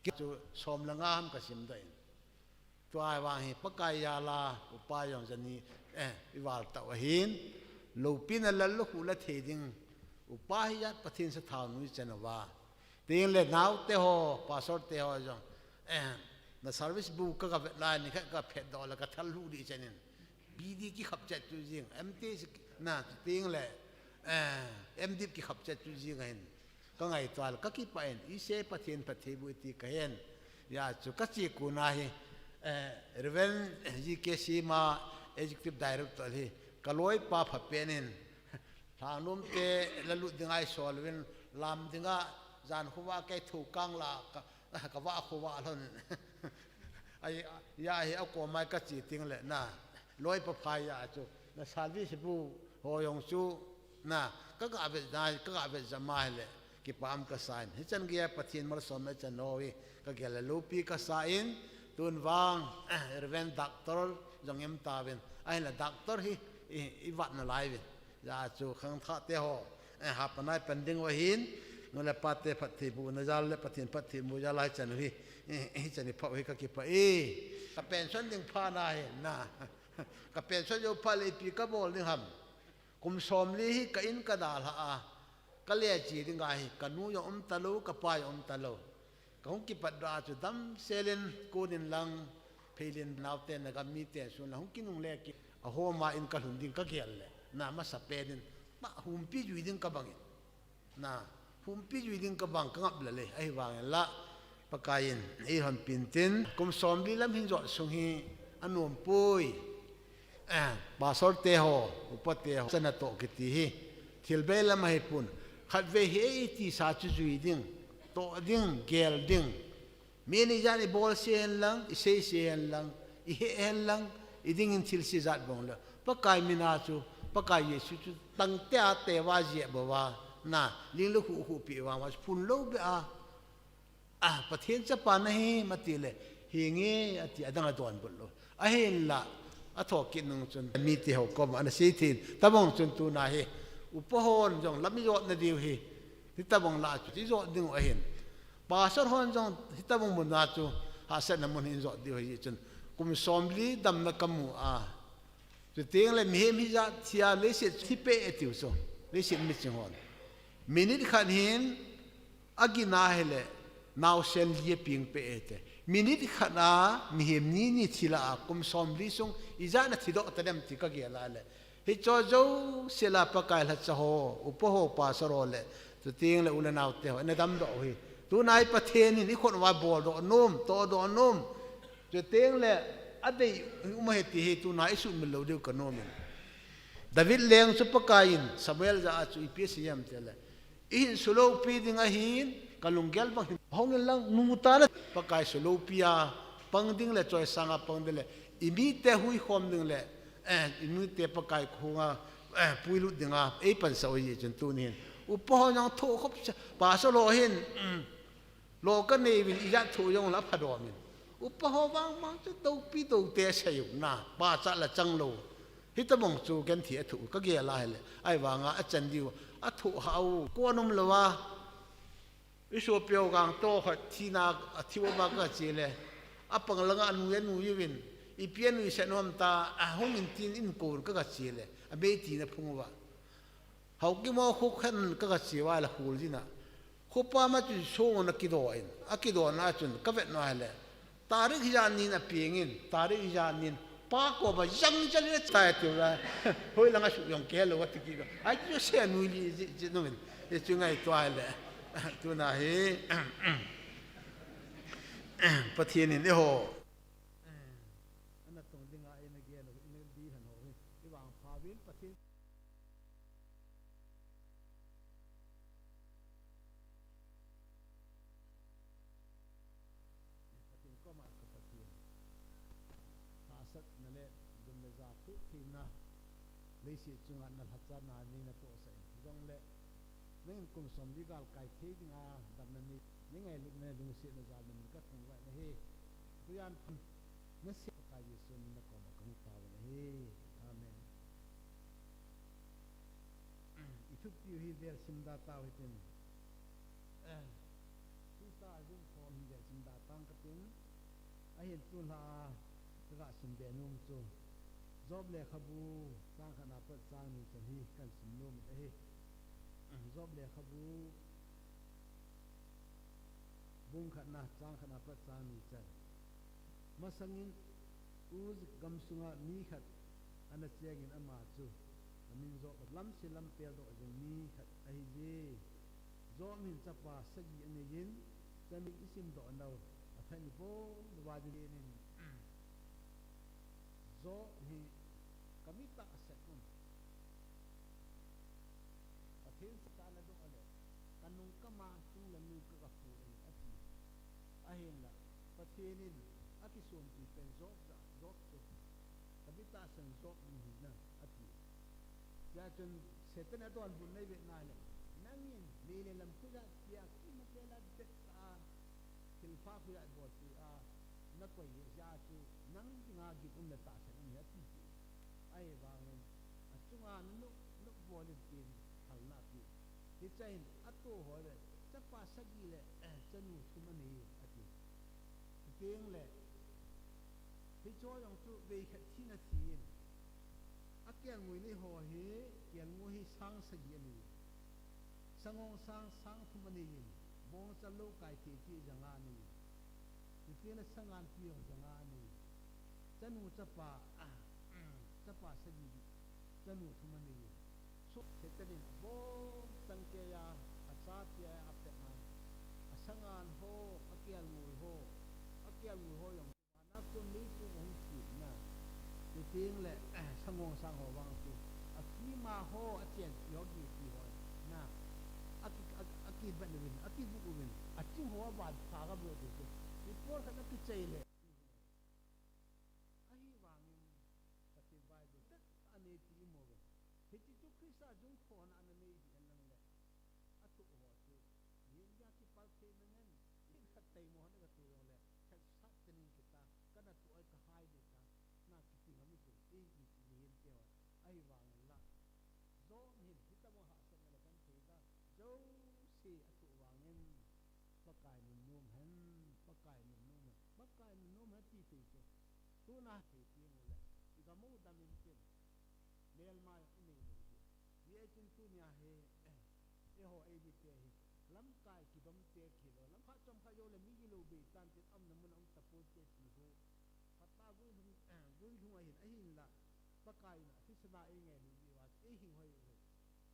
Ki chu som le nga ham ka sim doh in. Tua vang hi Pakai jal a, upa jong jani, eh, i val tau ahin. Loupina lal lou khu la thei ding. Upa hi jat Pathen sathau nu i chan uva. Tin le naote ho, pastor te ho jong. Eh, na service bu ka ka vet lai ni khat ka phet doh le ka thal lhu di chan in. B D kikhap chet chu jing, M T na chu ting le, eh, M Div kikhap chet chu jing ahin. Ka ngaito le ka kipah in, i se Pathen phattheiboh i ti ka hen. Hijeh chun ka che kon a hi, eh, Reverend G K Sima Executive Director hi, ka loipa pha pen in, Lhangnom te la lut ding a i sol uvin, lam ding a, jan khovah a kei thou kang la, ka, ka vah khovah lhon. Ai, ya hi a kom a ka che ting le na, loipa pha ya chu, na service bu ho jong chu, na, ka ga vet jai, ka ga vet jam a hile, kipah um ka sa in. Hichan gei a Pathen malsom e chan ho hi, ka gel le loupi ka sa in, tun vang, Reverend Doctor jong um tauvin, ahinla Doctor hi, i, i vat nalai uvin. Hijeh chun khangthah te ho, eh, hapan a i pan ding u ahin, nu le pa te phattheibohna jal le Pathen phattheiboh jal a hichan u hi, eh, hichan i phah u hi ka kipah e. Ka pension ding phat na hi, na. Ka pension jou phat le ipi ka bol ding ham. Kum somli hi ka in ka dalha a, ka le che ding ahi, ka nu jong um talou, ka pa jong um talou. Ka hung kipat doh a chu damsel in kon in lang, Pheilin naote na gam mite sun la hung kinungle kit. A home a in ka lhun ding ka gel le, na masa pen in, na humpi jui ding ka bang in. Na, humpi jui ding ka bang ka ngap le le, ahivang in la, Pakai in, ei hon pin tin, kum somli lam hin jot sung hi, anom poi. Eh, pastor te ho, upa te ho, chana toh kiti hi. Thil bei lam ahi pon. Khatvei hi ei tisa chu jui ding, toh ding, gel ding. Mi ni jan i bol se hen lang, i sei se hen lang, i he hen lang, i ding in thil se jat bang le. Pakai min a chu, Pakai Jesu chu tangte a te va jia ba va. Na, ling le khu khu pi va ma phun lou be a. A, Pathen chapa na hi, mati le, hi nge, ati, adang a donbut lou. Ahinla, a thokit nung chun, mite ho koma, ana sei thei in, tabang chun tuna hi, upa hon jong, lam i jot na diu hi, hitabang la chu, i jot ding u ahin. Pastor hon jong, hitabang mun a chu, hahsatna mun hi i jot diu hi chun, kum somli damna ka mu a, Chuteng le mihem hijat thia leiset thi peh e tiu chu. Leiset miching hon. Minute khat hin agin ahile naosen li apeng peh e te. Minute khat a mihem ni ni thi la a kum somli sung ijat na thi doh ta dem ti ka gel a le. Hicho jouse la Pakai lhacha ho, upa ho, pastor ho le. Chuteng le u le nao te ho. Na dam doh u hi. Tunai Pathen in i khut uva bol doh nom, toh doh nom. Chuteng le, adei um ahi ti hi tuna i sumil lou diu ka nom in. David leng chu Pakai in Samuel jah a chu ipi asei em ti le, i hin suloupi ding ahin, ka lunggel bang hin hong in lang, nu ta na Pakai suloupi a pang ding le, choisang a pang ding le, i mite huikhom ding le, eh, i mite Pakai khunga, eh, puilut ding a, ei pansah u hi chun tuni hin. Upa ho jong thoh khop cha, pastor ho hin, um, Lo ka nei uvin ijat thoh jong la pha dom in. Upa ho vang mang chu dopi dote sei u na. Pachat la chang lou. Hitabang chu genthei a thoh ka gel a hile. Ahivanga achan diu. A thoh hah u. Kon um lou a. I sopi ho gang to khat thina a thi uva ka che le. Apang langa anu e nu uvin. Ipi anu i se nom ta a hung in tin in kon ka ka che le. A bei tina phung uva. Hauki mo khu khen ka ka che uva la hul jin a. Khopa ma chu song na kido in, a kido na chun ka vet na le. Tarik hijat nin a peng in, tarik hijat nin pa koma jang jang le tai tiu la. Hoi langa su jong ke lo wa ti ki. Ai chu se nui li ji, ji nu min. E chu ngaito le. Tuna hi. Pathen in eiho. Ana tong dinga ina gel, ina di han ho hi. I vangpha uvin Pathen. Pathen koma ka Pathen. Hahsatna le gim le ja thuhtheina. Leiset chunga na lhacha na nei na tohsah in. Hijongle, nangin kum somli galkai thei dinga damna nei, nei ngailutna lungsetna jal na min ka thangvah na hi. Tujan phan, nasem Pakai Jesu min na koma ka hung taovin ahi. Amen. I thu Tiu hi vel sim da tau hitin. Eh, Krista jung kho hi vel sim da tang katin. Ahin tulha a, kaga sim be nom chu. Job lekhabu, chang khatna pat chang ni chan hi kan sim nom ahi. Job lekhabu, bung khatna, chang khatna pat chang ni chan. Masangin Uz gamsunga mi khat ana chengin ama chu amin Job, lamse lampel doh jing mi khat ahi je. Job hin chapa sagi aneiyin, chanu isim doh nau, athan ibol uva dingin Job hi kami tahsan un. Pathen sahna doh le, kanung kama chung le nung ka, kapu e, ati. Ahinla, Pathen in akisonpi pen Job ja, Job chu. Kami tahsan Job ding hina, ati. Hijeh chun Satan adonbut neive nale, nangin, mei le lam khu ja tia, kimate la det ta, thilpha khu ja bol tia, nakoi jeh a chu, nang dinga gin um le tahsan um hi ati. Ahivangin, achunga nanu, nu bol in tin, halna pi. Hichea hin, atoh ho le, chapa sagi le, eh, chanu thum anei, ati. Chuteng le, hicho jong chu vei khat thina thi in. Akelngoi nei ho hi, kelngoi hi sang sagi anei. Sangongsang, sang thum anei in. Bongchal loukai thei thei janga anei. Chuteng le sangan pi jong janga anei. Chanu chapa, chapa sagi, chanu thum anei. So, Satan in abongchang keiya, achate a apet a, asangan ho, akelngoi ho, akelngoi ho jong, ana kum leitung ahung kit na. Chuteng le, sangongsang ho vang chu, akima ho, achenpi ho, kipi ho, na. Aki, aki, akibat uvin, akibu uvin, aching ho aban pha kabu ti chu. Report khat akichai le. Ahivangin, Pathen Bible det anei ti imu uvin. Hiche chu Christa jung khona ana nei hi alang le. Atoh ho chu. Mihem dinga kipal thei nangen. Min khat taimo hon katoh jong le. Khat sat tenin kita. Kana toh ai kahai ding ta. Na kiti ngam chu. Ei, ei, mihem te ho. Ahivangin la. Job hin, hitobang hahsatna le kan thei ta. Jouse atoh vangin. Pakai nunnom hen, Pakai nunnom hen, Pakai nunnom hen ti thei chu. Tuna thei ti mu le, i gam u dam in tin, melma i nei lou di. Hijeh chun tunia hi, eiho eimite hi, lamkai kidom te kilou, lamkai chomkhat jou le mi gilou bei tan tin, aumna mun a um tapon te ti hu. Phatah guilhung, guilhung ahin, ahinla, Pakai in a thisana eingailut diu a, eihing hoi u hi.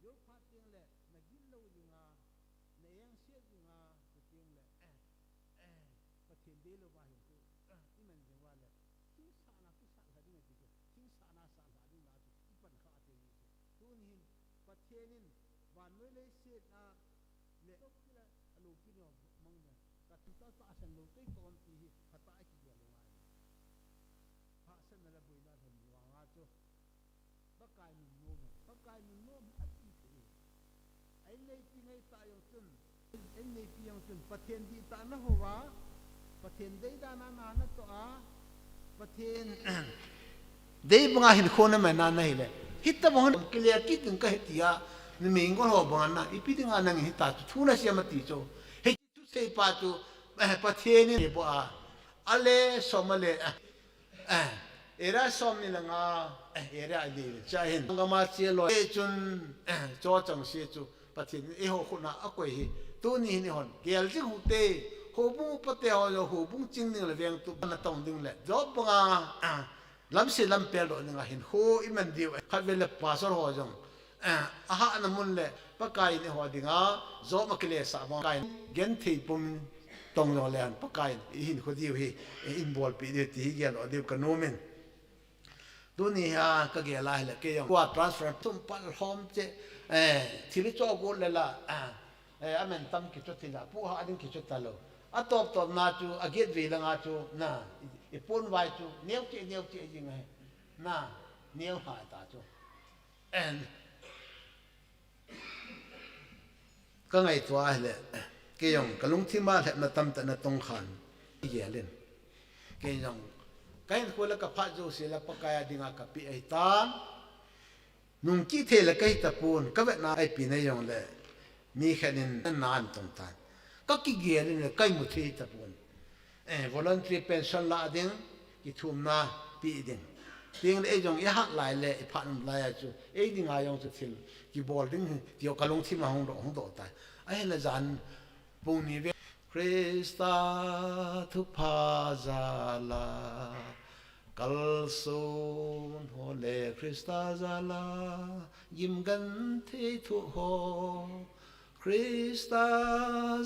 Jou phat teng le, na gin lou dinga, na engset dinga, chuteng le, eh, eh, Pathen deilou va hin chu, eh, i man jing uva le, thingsahna kisah lha ding ati chu, thingsahna sah lha ding la chu, i pan kha ati chu. Tuni hin, Pathen in, vannoi leiset a, le, lou kila, a lou kini mang le, ka thu ta tahsan lou kei kon ti hi, phatah a kigel lou ngai. Hahsatna le boina lhon vanga chu, Pakai nunnom, Pakai nunnom ati thei. Ei neipi ngai ta jong chun, ei neipi jong chun, Pathen dihtah na hou a, Pathen deidan a na, na toh a, Pathen dei banga hinkho na man a na hile. Hitobang hon kile kit ding kahi tia, na mengol ho banga na, ipi dinga nang hita chu, thu na siam ati chu. Hei chu sei pa chu, eh, Pathen in bo a, ale som ale, eh, Eh, area som ni le nga, eh, area a dei le cha hin. Gama che lou. Eh, chun, eh, cho chang se chu. Pathen in eiho khut na a koi hi. Tuni hin eihon. Gel jing u te. Houbung upa te ho, houbung ching ding le vengtu na tong ding le. Job banga, ah, lamse lampel doh dinga hinkho i man diu. Khatvei le pastor ho jong. Eh, ahahna mun le Pakai in eiho dinga, Job a kilesah bang, Pakai in genthei pum tong jong le han, Pakai in i hinkho diu hi, eh, in bolpi diu ti hi gel lou diu ka nom in. Tuni hi a ka gel a hile kei jong, tua transfer thum pal hom che, eh, thil i cho got le la, ah, eh, amen tam kicho thil a, pu ha ding kicho talou. A tawp tawp na chu, a get ve langa chu, na, i, i pon vai chu, neu che, neu che jing ahi. Na, neu ha ta chu. And ka ngaito a hile, kei jong ka lungthim a lhepna tamtah na tong khan, i gel in. Kei jong, ka hinkho le ka phat jouse le Pakai a dinga ka pe ahi tan. Nungkithei le kahi tapon, kavetna a ipi nei jongle, mi khat in na an tong tan. Kakigel in le kaimu thei tapon. Eh, voluntary pension la ding, kithumna pe ding. Tin le ei jong ihat lai le, iphat nom lai a chu, ei dinga jong chu thil kibol ding, ti jong kalungthim a hung doh, hung doh tai. Ahinla jan pung ni ve. Christa thupha jal a, kalson ho le Christa jal a, gim genthei thoh ho, Christa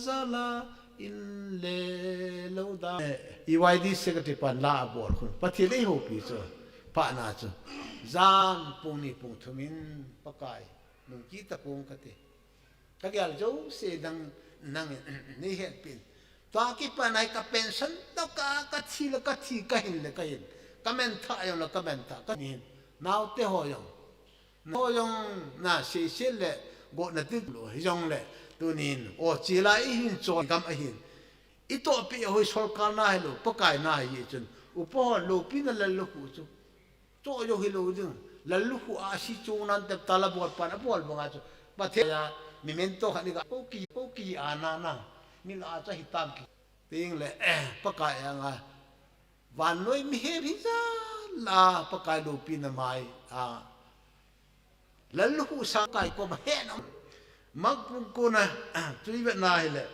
jal a, in le lo da. Eh, E Y D secretary pan la abol khun. Pathen in eihoupi chu. Phatna chu. Jan pung ni pung thum in Pakai. Nungkit tapong kate. Kagel jouse nang, nangin, nei hetpin. Tua kipat a hi ka pension toh ka, kathi le kathi, kahin le kahin. Kamen thah jong le kamen thah, kahin. Naote ho jong. Ho jong na seiset le gotna ti lou hijongle. Tunin, o chila ihin choi gam ahin. Itohpi a hoi sorkar na hilou, Pakai na hi chun. Upa ho loupina lallukhuh chu. Cho jo hilou ding. Lallukhuh a si chung nan tep tala bol pan abol banga chu. Pathen a memento khat ni ka. Kuki, Kuki a na na. Ni la a cha hitam ki. Tin le, eh, Pakai anga. Vannoi mihem hijat la Pakai loupina mai a. Lallukhuh sang Pakai koma hetna. Mark bung ko na, tui vet na hile.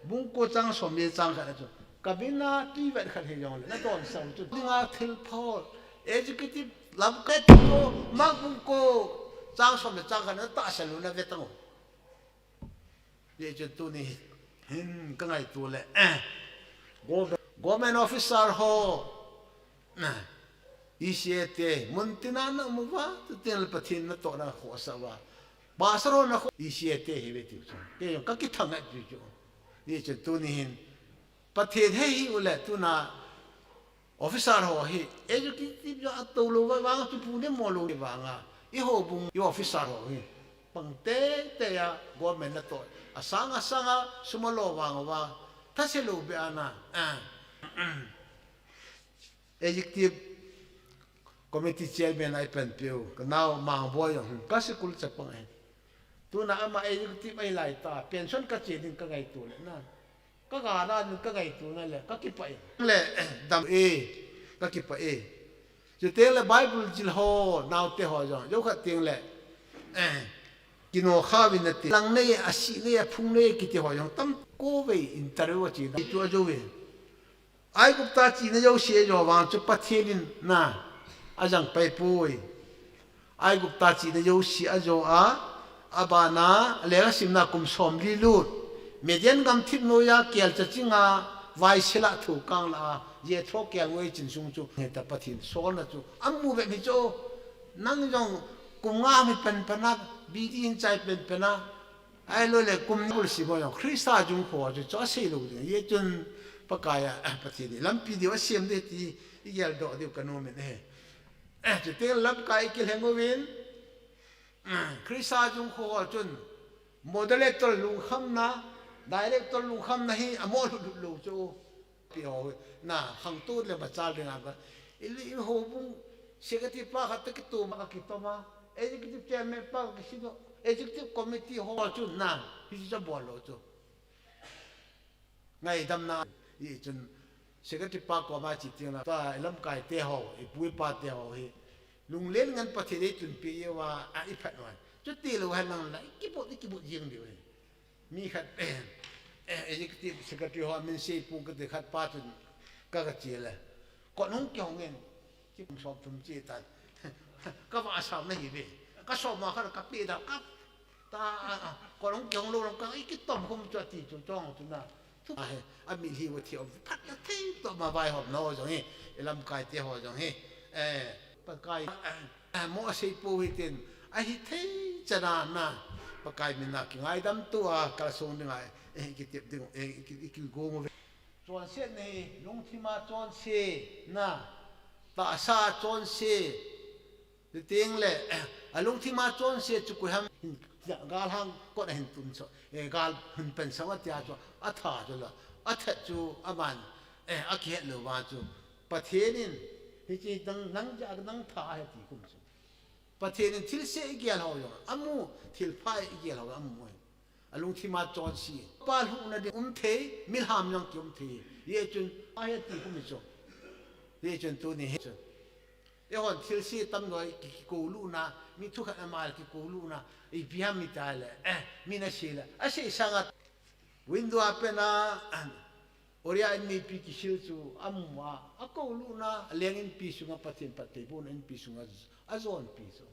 Bung ko chang som le chang khat na chu. Ka bina tui vet khat hijongle. Na don sau chu. Dinga thil phol. Executive lam ka to. Mark bung ko chang som le chang khat na tahsa lou na ve tang. Hijeh chun tuni hin ka ngaito le, eh, gov-, government officer ho, eh, E C A te, mun tina na um uva, tutin le Pathen natohna khohsah uva. Pastor ho na kho, E C A te hi ve tiu chu. Kei jong ka kithang e tiu chu. Hijeh chun tuni hin, Pathen hei hi u le tuna officer ho hi executive jong ato lou vang chu pu ne mo lou vanga i houbung i officer ho hi pang teitei a government natoh a sang a sang a sum alo vang uva thase lou be ana, ah, executive committee chairman a i panpiu, ka nao Mangboi jong, ka sikul chapang ahi. Tuna ama executive ahi lai ta, pension ka che ding ka ngaito le na. Ka ga na ding ka ngaito na le, ka kipah e. Le, dam e, ka kipah e. Chuteng le Bible jil ho, naote ho jong, jo khat teng le, eh, kino kha vin na ti. Lang nei, asi nei, aphung nei, kiti ho jong, tam ko vei interview a che na. Tu a jo ve. Aigupta china jouse ajo vang chu Pathen in na ajang pai poi. Aigupta china jouse ajo a, abana, lekha simna kum somli lut. Midian gamthip noiya kelcha chinga, vaisela thukang la a, Jethro kelngoi chinsung chu, heta Pathen solna chu, amu ve mi chu, nang jong kum nga mi penpen a, bidi hin chai penpen a, Ahilou le kum ni bul si mo jong Christa jung kho chu, chu asei lou ding. Hijeh chun Pakai a, eh, Pathen in lampi diu asem ding ti i geldoh diu ka nom in ahi. Eh, chuteng lamkai i kilheng uvin, mm, Christa jung kho chun moderator lungkhamna, director lungkhamna hi amo lhut lhut lou chu. Pi ho, na, khangtou le machal ding a ka. I, i houbung secretary pa khat toh kitom a, kitom a. Executive chairman pa kisino, executive committee ho chu na, hichu cha bol lou chu. Ngaidamna, i chun secretary pa koma chi teng la, ta i lamkai te ho, i pu i pa te ho hi. Lunglen ngen Pathen ei tunpi uva, a i phat noi. Chuti lou hen lang la, i kibot, i kibot jeng diu hi. Mi khat, eh, executive secretary ho min sei pu kati khat pa chun ka, ka che le. Kot hung kihong in, ki som thum che tan. Ka va sam na hi ve. Ka som ma khat ka pe da ka ta, a, a, kot hung kihong lou ka i kitom khum chu ati chu chong chu na. Thu a he, a mi hi va thi om phat na thei to ma vaihom na ho jong hi. I lamkai te ho jong hi. Eh, Pakai, eh, mo a sei pu hitin, ahithei chan a na, Pakai min a kingaidam tou a, kalsong ding a, eh, kitep ding, eh, ki, ki, kigong uve. Chonsetna hi, lungthim a chonse, na, tahsa a chonse, ti teng le, eh, a lungthim a chonse chu koi ham, hin, galhang kot a hin tun so, eh, gal hin pen so a tia chu, a tha chu la, a that chu, aman, eh, a kihet lou va chu, Pathen in, hiche dang, nang ja, nang tha ahi ti kum chu. Pathen in thilse igel ho jong amu, thilpha igel ho amu. Alungthim a chonse. Pa lhuhna ding um thei, milham jong ki um thei. Hijeh chun, ahi ati khu mi chu. Hijeh chun tuni hi chu. Eihon thilse tam noi ki, kikoulutna, mi thukhat ama le kikoulutna, ipi ham itile, eh, mi nase le. Asei sanga, window a pen a, Oriah inpi kisil chu, amu a, akoulutna, aleng inpi sunga Pathen phattheibohna inpi sunga, ajonpi chu.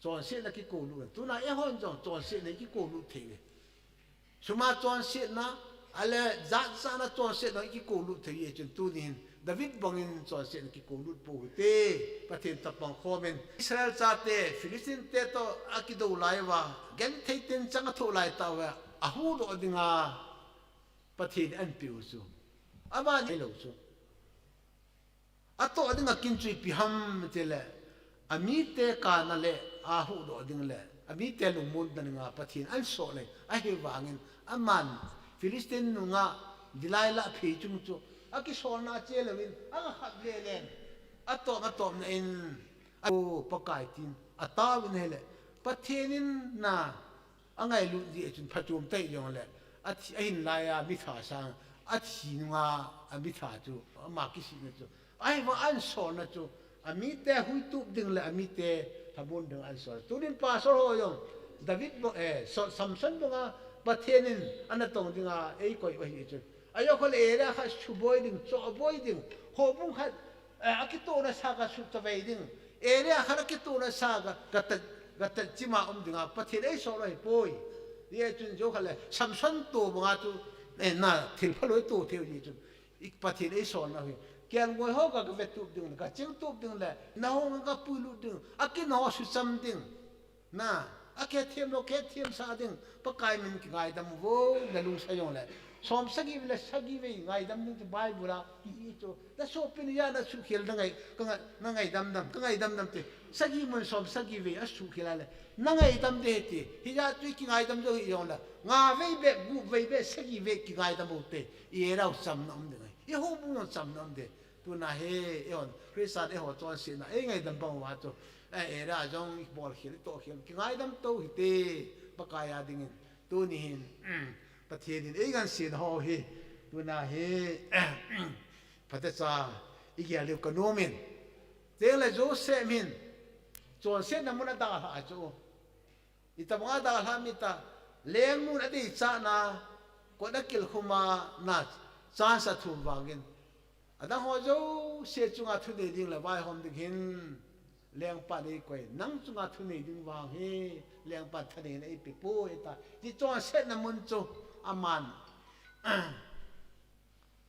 Chonsetna kikoulut. Tuna eihon jong chonsetna kikoulut thei uve. Sum a chonsetna, ale jat jat a chonsetna kikoulut thei uve chun tunin David bangin chonsetna kikoulut pou hite. Pathen toh pangkhom in Israel chate, Philistine te toh akidou lai uva, genthei ten chang athoh lai tah uva, ahuhdoh dinga Pathen anpeh u chu. Aman hilou chu. Atoh dinga kin chu ipi ham tile, amite kana le ahuhdoh ding le, amite lungmonna dinga Pathen ansoh le, ahivangin aman Philistine nunga Delilah pheichung chu akisolna che louvin, angakhat lelen, atom atomna in, O Pakai tin, ataovin ahile, Pathen in na, angailut jeh chun phachom tah jongle, athi, ahin laiya mitha sang, athi nunga amitha chu, ama kisihna chu, ahivang ansolna chu, amite huitup ding le amite lhamon ding ansol. Tunin pastor ho jong, David bang, eh, so, Samson banga Pathen in anatong dinga eikoi u ahi chu. Ajeh chu le area khat suboi ding, choboi ding, houbung khat, eh, akitohna sa ga sutavei ding, area khat akitohna sa ga, ga tat, ga tat chima um dinga Pathen eisol u ahipoi. Hijeh chun jong khat le Samson toh banga chu, eh, na thilpha loi toh thei u hijeh chun, i Pathen eisolna hi. Kelngoi ho ga, ga vetup ding le, ga chingtup ding le, nahong ga puilut ding, akin ho sucham ding. Na, akhethem lou, khethem sa ding, Pakai min kingaidam uvo, nalungsa jongle. Som sagi le sagi vei ngaidam ding chu Bible a, i, i chu. Nasopinu jat nasuhkhel nangai, ka nga, nangaidam dam, kangaidam dam te. Sagi mun som sagi vei asuhkhel a le. Nangaidam ding ahi ti, hijat chu ikingaidam jou hih jongle. Nga vei beh, gup vei beh, sagi vei kingaidam u te. I area u chamna um ding ahi. I houbung u chamna um ding. Tuna hi, eihon, Christian eiho chonsetna, eingaidam bang uva chu. Eh, area jong, ibolkhel, itohkhel, kingaidam tou hite, Pakai a dingin. Tuni hin, Pathen in eingansena ho hi, tuna hi, phatecha, igel diu kanom in. Tengle Joseph hin, chonsetna mun adalhah chu. Itobang a dalhah ham ita, lengnun adeichatna, kot akilkhum a na chance athum vangin. Adang ho jouse chunga thunei ding le vaihom ding hin, lengpan eikoi, nang chunga thunei ding vang hi, lengpan thaneina eipeh poi ati. Hiche chonsetna mun chu, aman.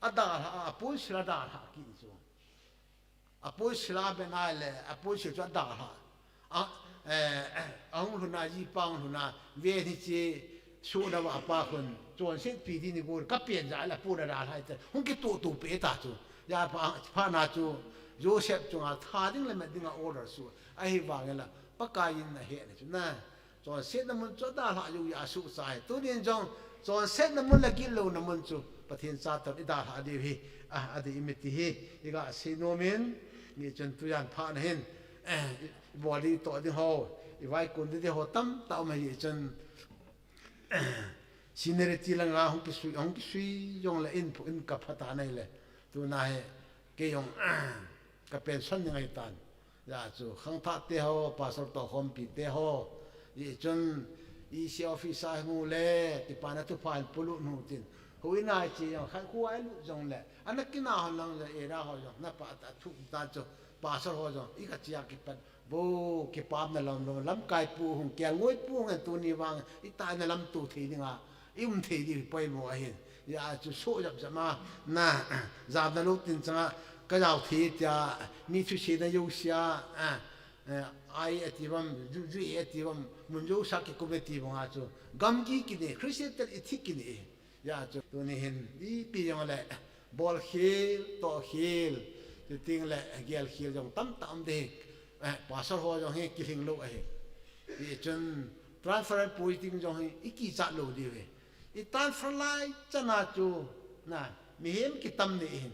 Adalhah, aponsil adalhah kit chu. Aponsil abe nai le, aponsil chu adalhah. A, eh, ahung lhun a, jipa ahung lhun a, ven hiche sohna uva apa khun, chonsetpi ding ni gol, kapen jeh le apon adalhah te. Hung kitoh toh peh ta chu. Hijeh a pha, phatna chu, Joseph chunga tha ding le met dinga order suh. Ahivangin la, Pakai in ahetna chu na. Chonsetna mun chu adalhah jou jeh a asuhcha ahi. Tunin jong, chonsetna mun le gitlouna mun chu, Pathen cha toh idalhah diu hi, a, adei ime ti hi, iga seinom in, hijeh chun tujan phatna hin, eh, ibol ding itoh ding ho, ivaikon ding ho tamtah um ahi jeh chun, seniority langa hung kisui, hung kisui jongle in, in kapha tan ahile, tuna hi, kei jong, ka pension ding ahitan. Hijeh chun khangthah te ho, pastor toh khompi te ho. Hijeh chun, E C office a hung u le, kipana thupha hin polut u tin. Houin a che jong, khankho a ilut jongle. Ana kina hon lang le, area ho jong, napha ta thu ta chu, pastor ho jong, i kachea kipat. Vo, kipana lom lom, lamkai pu hung, kelngoi pu hung, tuni vang, itahna lamto thei dinga. I um thei diu hi poimo ahin. Hijeh chun soh jap jap a, na, jamna lou tin changa, ka jao thei tia, mi thusei na jousea, a, eh, ai ati uvam, ju, ju ati uvam, mun jousea kikum ati banga chu, gamgi kinei, Christian te ithih kinei. Hijeh chun, tuni hin, ipi jongle, bolkhel, tohkhel, chuteng le, gelkhel jong tamtah um ding, eh, pastor ho jong hi kilhing lou ahi. Hijeh chun, transfer posting jong hi, ikichat lou diu hi. I transfer lai chan a chu, na, mihem kitam nei hin.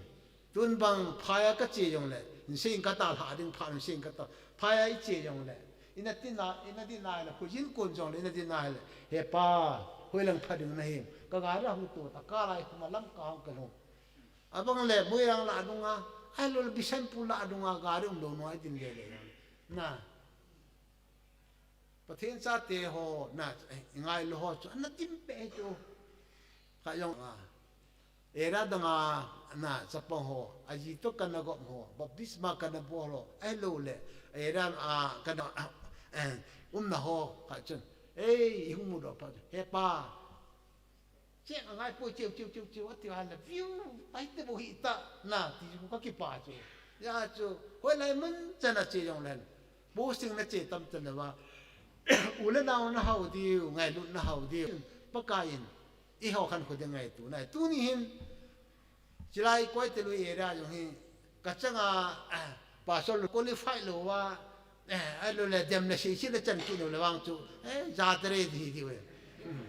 Tun bang phai a kache jongle, Insei kata lha ding pha, insei kata. Pha ya iche jongle. Ina tina, ina tina le, khujin kun jongle, ina tina le. He pa, hoilang pha ding nahi. Ka gari a hu to ta, ka lai kuma lam ka hong ka lhung. Abang le, Moirang la dunga, ai lo le Bishanpur la dunga, gari um lo no ai din le le. Na. Pathen chate ho, na, eh, ngailu ho chu, na tim pe chu. Ka jong a. Era danga, na, chapang ho, aji to kana gom ho, baptisma kana bol ho, ai lo le, era, a, kana, eh, umna ho, ka chun. Ei, ihung mu do pa chu. He pa. Cheng angai poi cheu, cheu, cheu, cheu, ati a le, view, ai te bo hi ta, na, ti chu ka kipa chu. Ya chu, hoilai mun chan a che jong len. Posting na che tam chan le va. U le nau na hau diu, ngailut na hau diu. Pakaiyin, i ho khan khu ding ngai tu, nai tu ni hin. Chilai koi te lui area jong hi, ka changa, eh, pastor qualify lo va, eh, ai lo le dem le sei sei le chan ki lo le vang chu, eh, ja te re di di we. Hmm.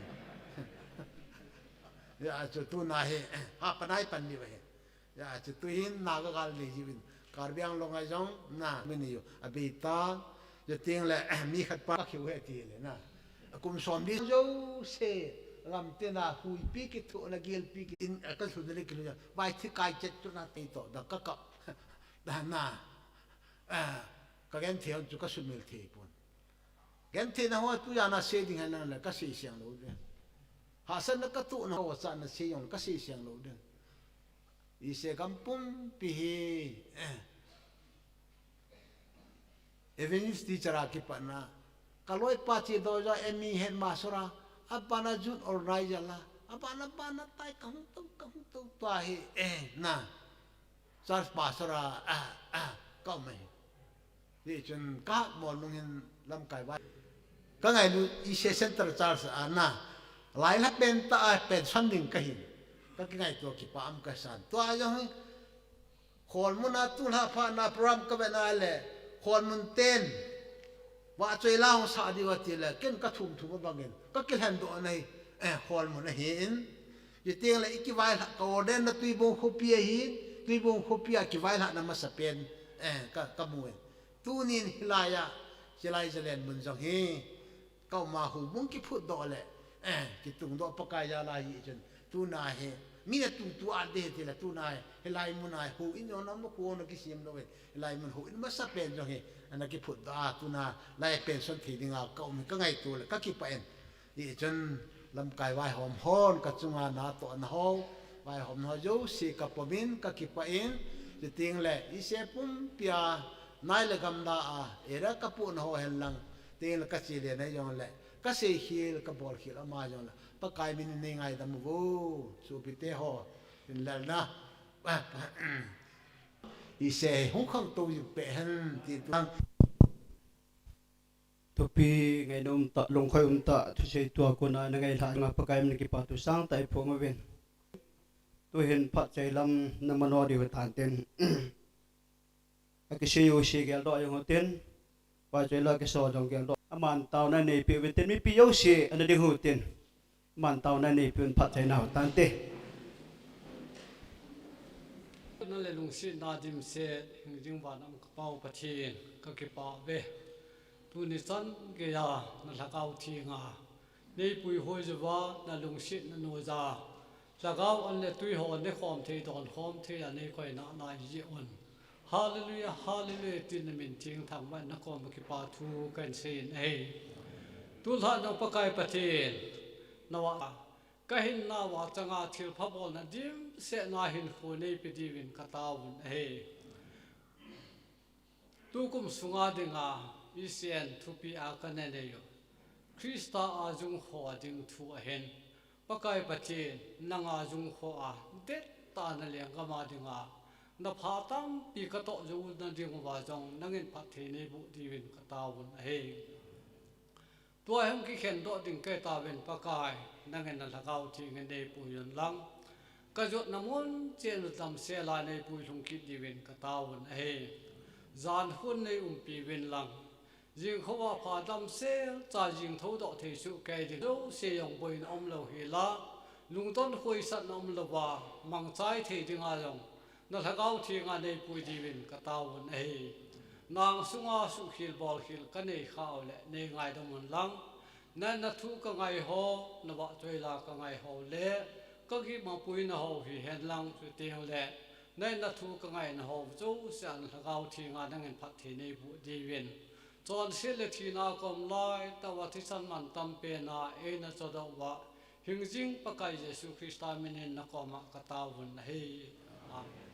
Ya chu tu na he, eh, ha panai pan ni we. Ya chu tu hin na ga gal le ji win. Karbi Anglong a jong na mi ni yo. A be ta, yo ting le, eh, mi khat pa ki we ti le na. Kum som li jouse, lam te na huipi kithohna, gelpi ki in, eh, ka lhun le kilu, vai thi kai chet tu na te to, da ka ka, da na, eh, ka genthei chu ka sumil thei pon. Gentheina ho tu ya na sei ding hen lang le ka sei siang lo de. Hahsatna ka tuhna ho cha na sei jong ka sei siang lo de. Ise kam pumpi hi, eh, evangelist teacher a kipatna, ka loipa chi do jo M E headmaster a, abana youth organizer la, abana bana tai ka hung to, ka hung to pa hi, eh, na. Church pastor a, a, a, ka um ahi. Hichun ka hat mo nung hin lamkai vai. Ka ngailu Ise Central Church a na. Lai la pen ta a pension ding ka hin. Ka kingaito kipa am ka san. Tua jong hi Kholmun a tu lha pha na program ka ve na le, Kholmun ten vahchoi la hung sa diu ati le, ken ka thum thum a bangin, ka kilhen doh na hi, eh, Kholmun ahi in. Chuteng le i kivailhah ka ordain na Tuibong khopi ahi, Tuibong khopi a kivailhah na masa pen, eh, ka, ka mu in. Tunin hilai a, Chilai Zalen mun jong hi, Ka uma hu bung kiphut doh le, eh, kitung doh Pakai jal a hi chun. Tuna hi, mi na tung tu a de ti le tuna hi, hilai mun a hi, hu in jong na mo ko na kisem lo ve. Hilai mun hu in masa pen jong hi, ana kiphut doh a, tuna lai pension thei ding a ka um ka ngaito le, ka kipah in. Hi chun, lamkai vaihom hon, ka chunga na toh na ho, vaihom na ho jouse ka pom in, ka kipah in, chuteng le, i se pumpi a, nai le gam da a, era ka pu na ho hen lang, Teng le ka che le nai jong le, ka sei khel, ka bol khel ama jong le, Pakai min in nei ngaidam uvo, sopite ho, in lal na. I se hung khang to ju pe hen ti tu. Thupi ngaina um ta, lungkhoi um ta, thusei tua kona na ngai lha nga Pakai min kipa thu sangtah i phong uvin. Tu hin phat chai lam na mano diu tan tin. Akisei u si geldoh jong u tin, vahchoi la kisei jong geldoh. Aman taona neipi uvin tin, mipi jouse ana ding u tin. Aman taona neipi uvin phat chai nau tante. Na le lungsetna dimset, hing jing vana um ka Pa u Pathen, ka kipah uve. Tuni chan geiya na Lhagao Theng a, nei puihoi uva, na lungsetna noiya, Lhagao an le tui ho nei khom thei, don khom thei a nei koina na hi jeh un. Hallelujah, hallelujah, tin na min theng thangvah in na kom a kipa thu kan sei in ahi. Tulha nang Pakai Pathen, na vah, ka hinna vah changa thilpha bolna dimset na hinkho nei pe diuvin ka taovin ahi. Tukum sunga dinga, i sen thupi a ka na nei u. Christa a jung kho a ding thu ahin. Pakai Pathen, nanga jung kho a, det tah na lenggam a dinga, na pha tampi ka toh jou na ding uva jong, nangin phatthei nei boh diuvin ka taovin ahi. Tua hi hung kikhen doh ding kei tauvin Pakai, nangin na Lhagao Theng in nei pui un lang. Ka jotna mun chen u damsel a nei puilhung kit diuvin ka taovin ahi. Jan khun nei umpi uvin lang. Jingkhovah pha damsel cha jing thoudoh thei suh kei ding. Jouse jong boina um lou hi la. Lungdon khoisatna um louva, mangchai thei dinga jong. Na Lhagao Thenga neipui diuvin kataovun ahi. Nang sunga suhkhel bolkhel kanei khah uleh neingaidam unlang, na, na thu kangai ho, na vahchoila kangai ho le kagihmapuina ho hihenlang, chuteng le na, na thu kangaina ho jouse a na Lhagao Thenga nangin phatthei neiboh diuvin, chonset le thina kom laitah uva thisan mantam pena eina chodoh uva hingjing Pakai Jesu Christa minin nakoma kataovun ahi. Amen.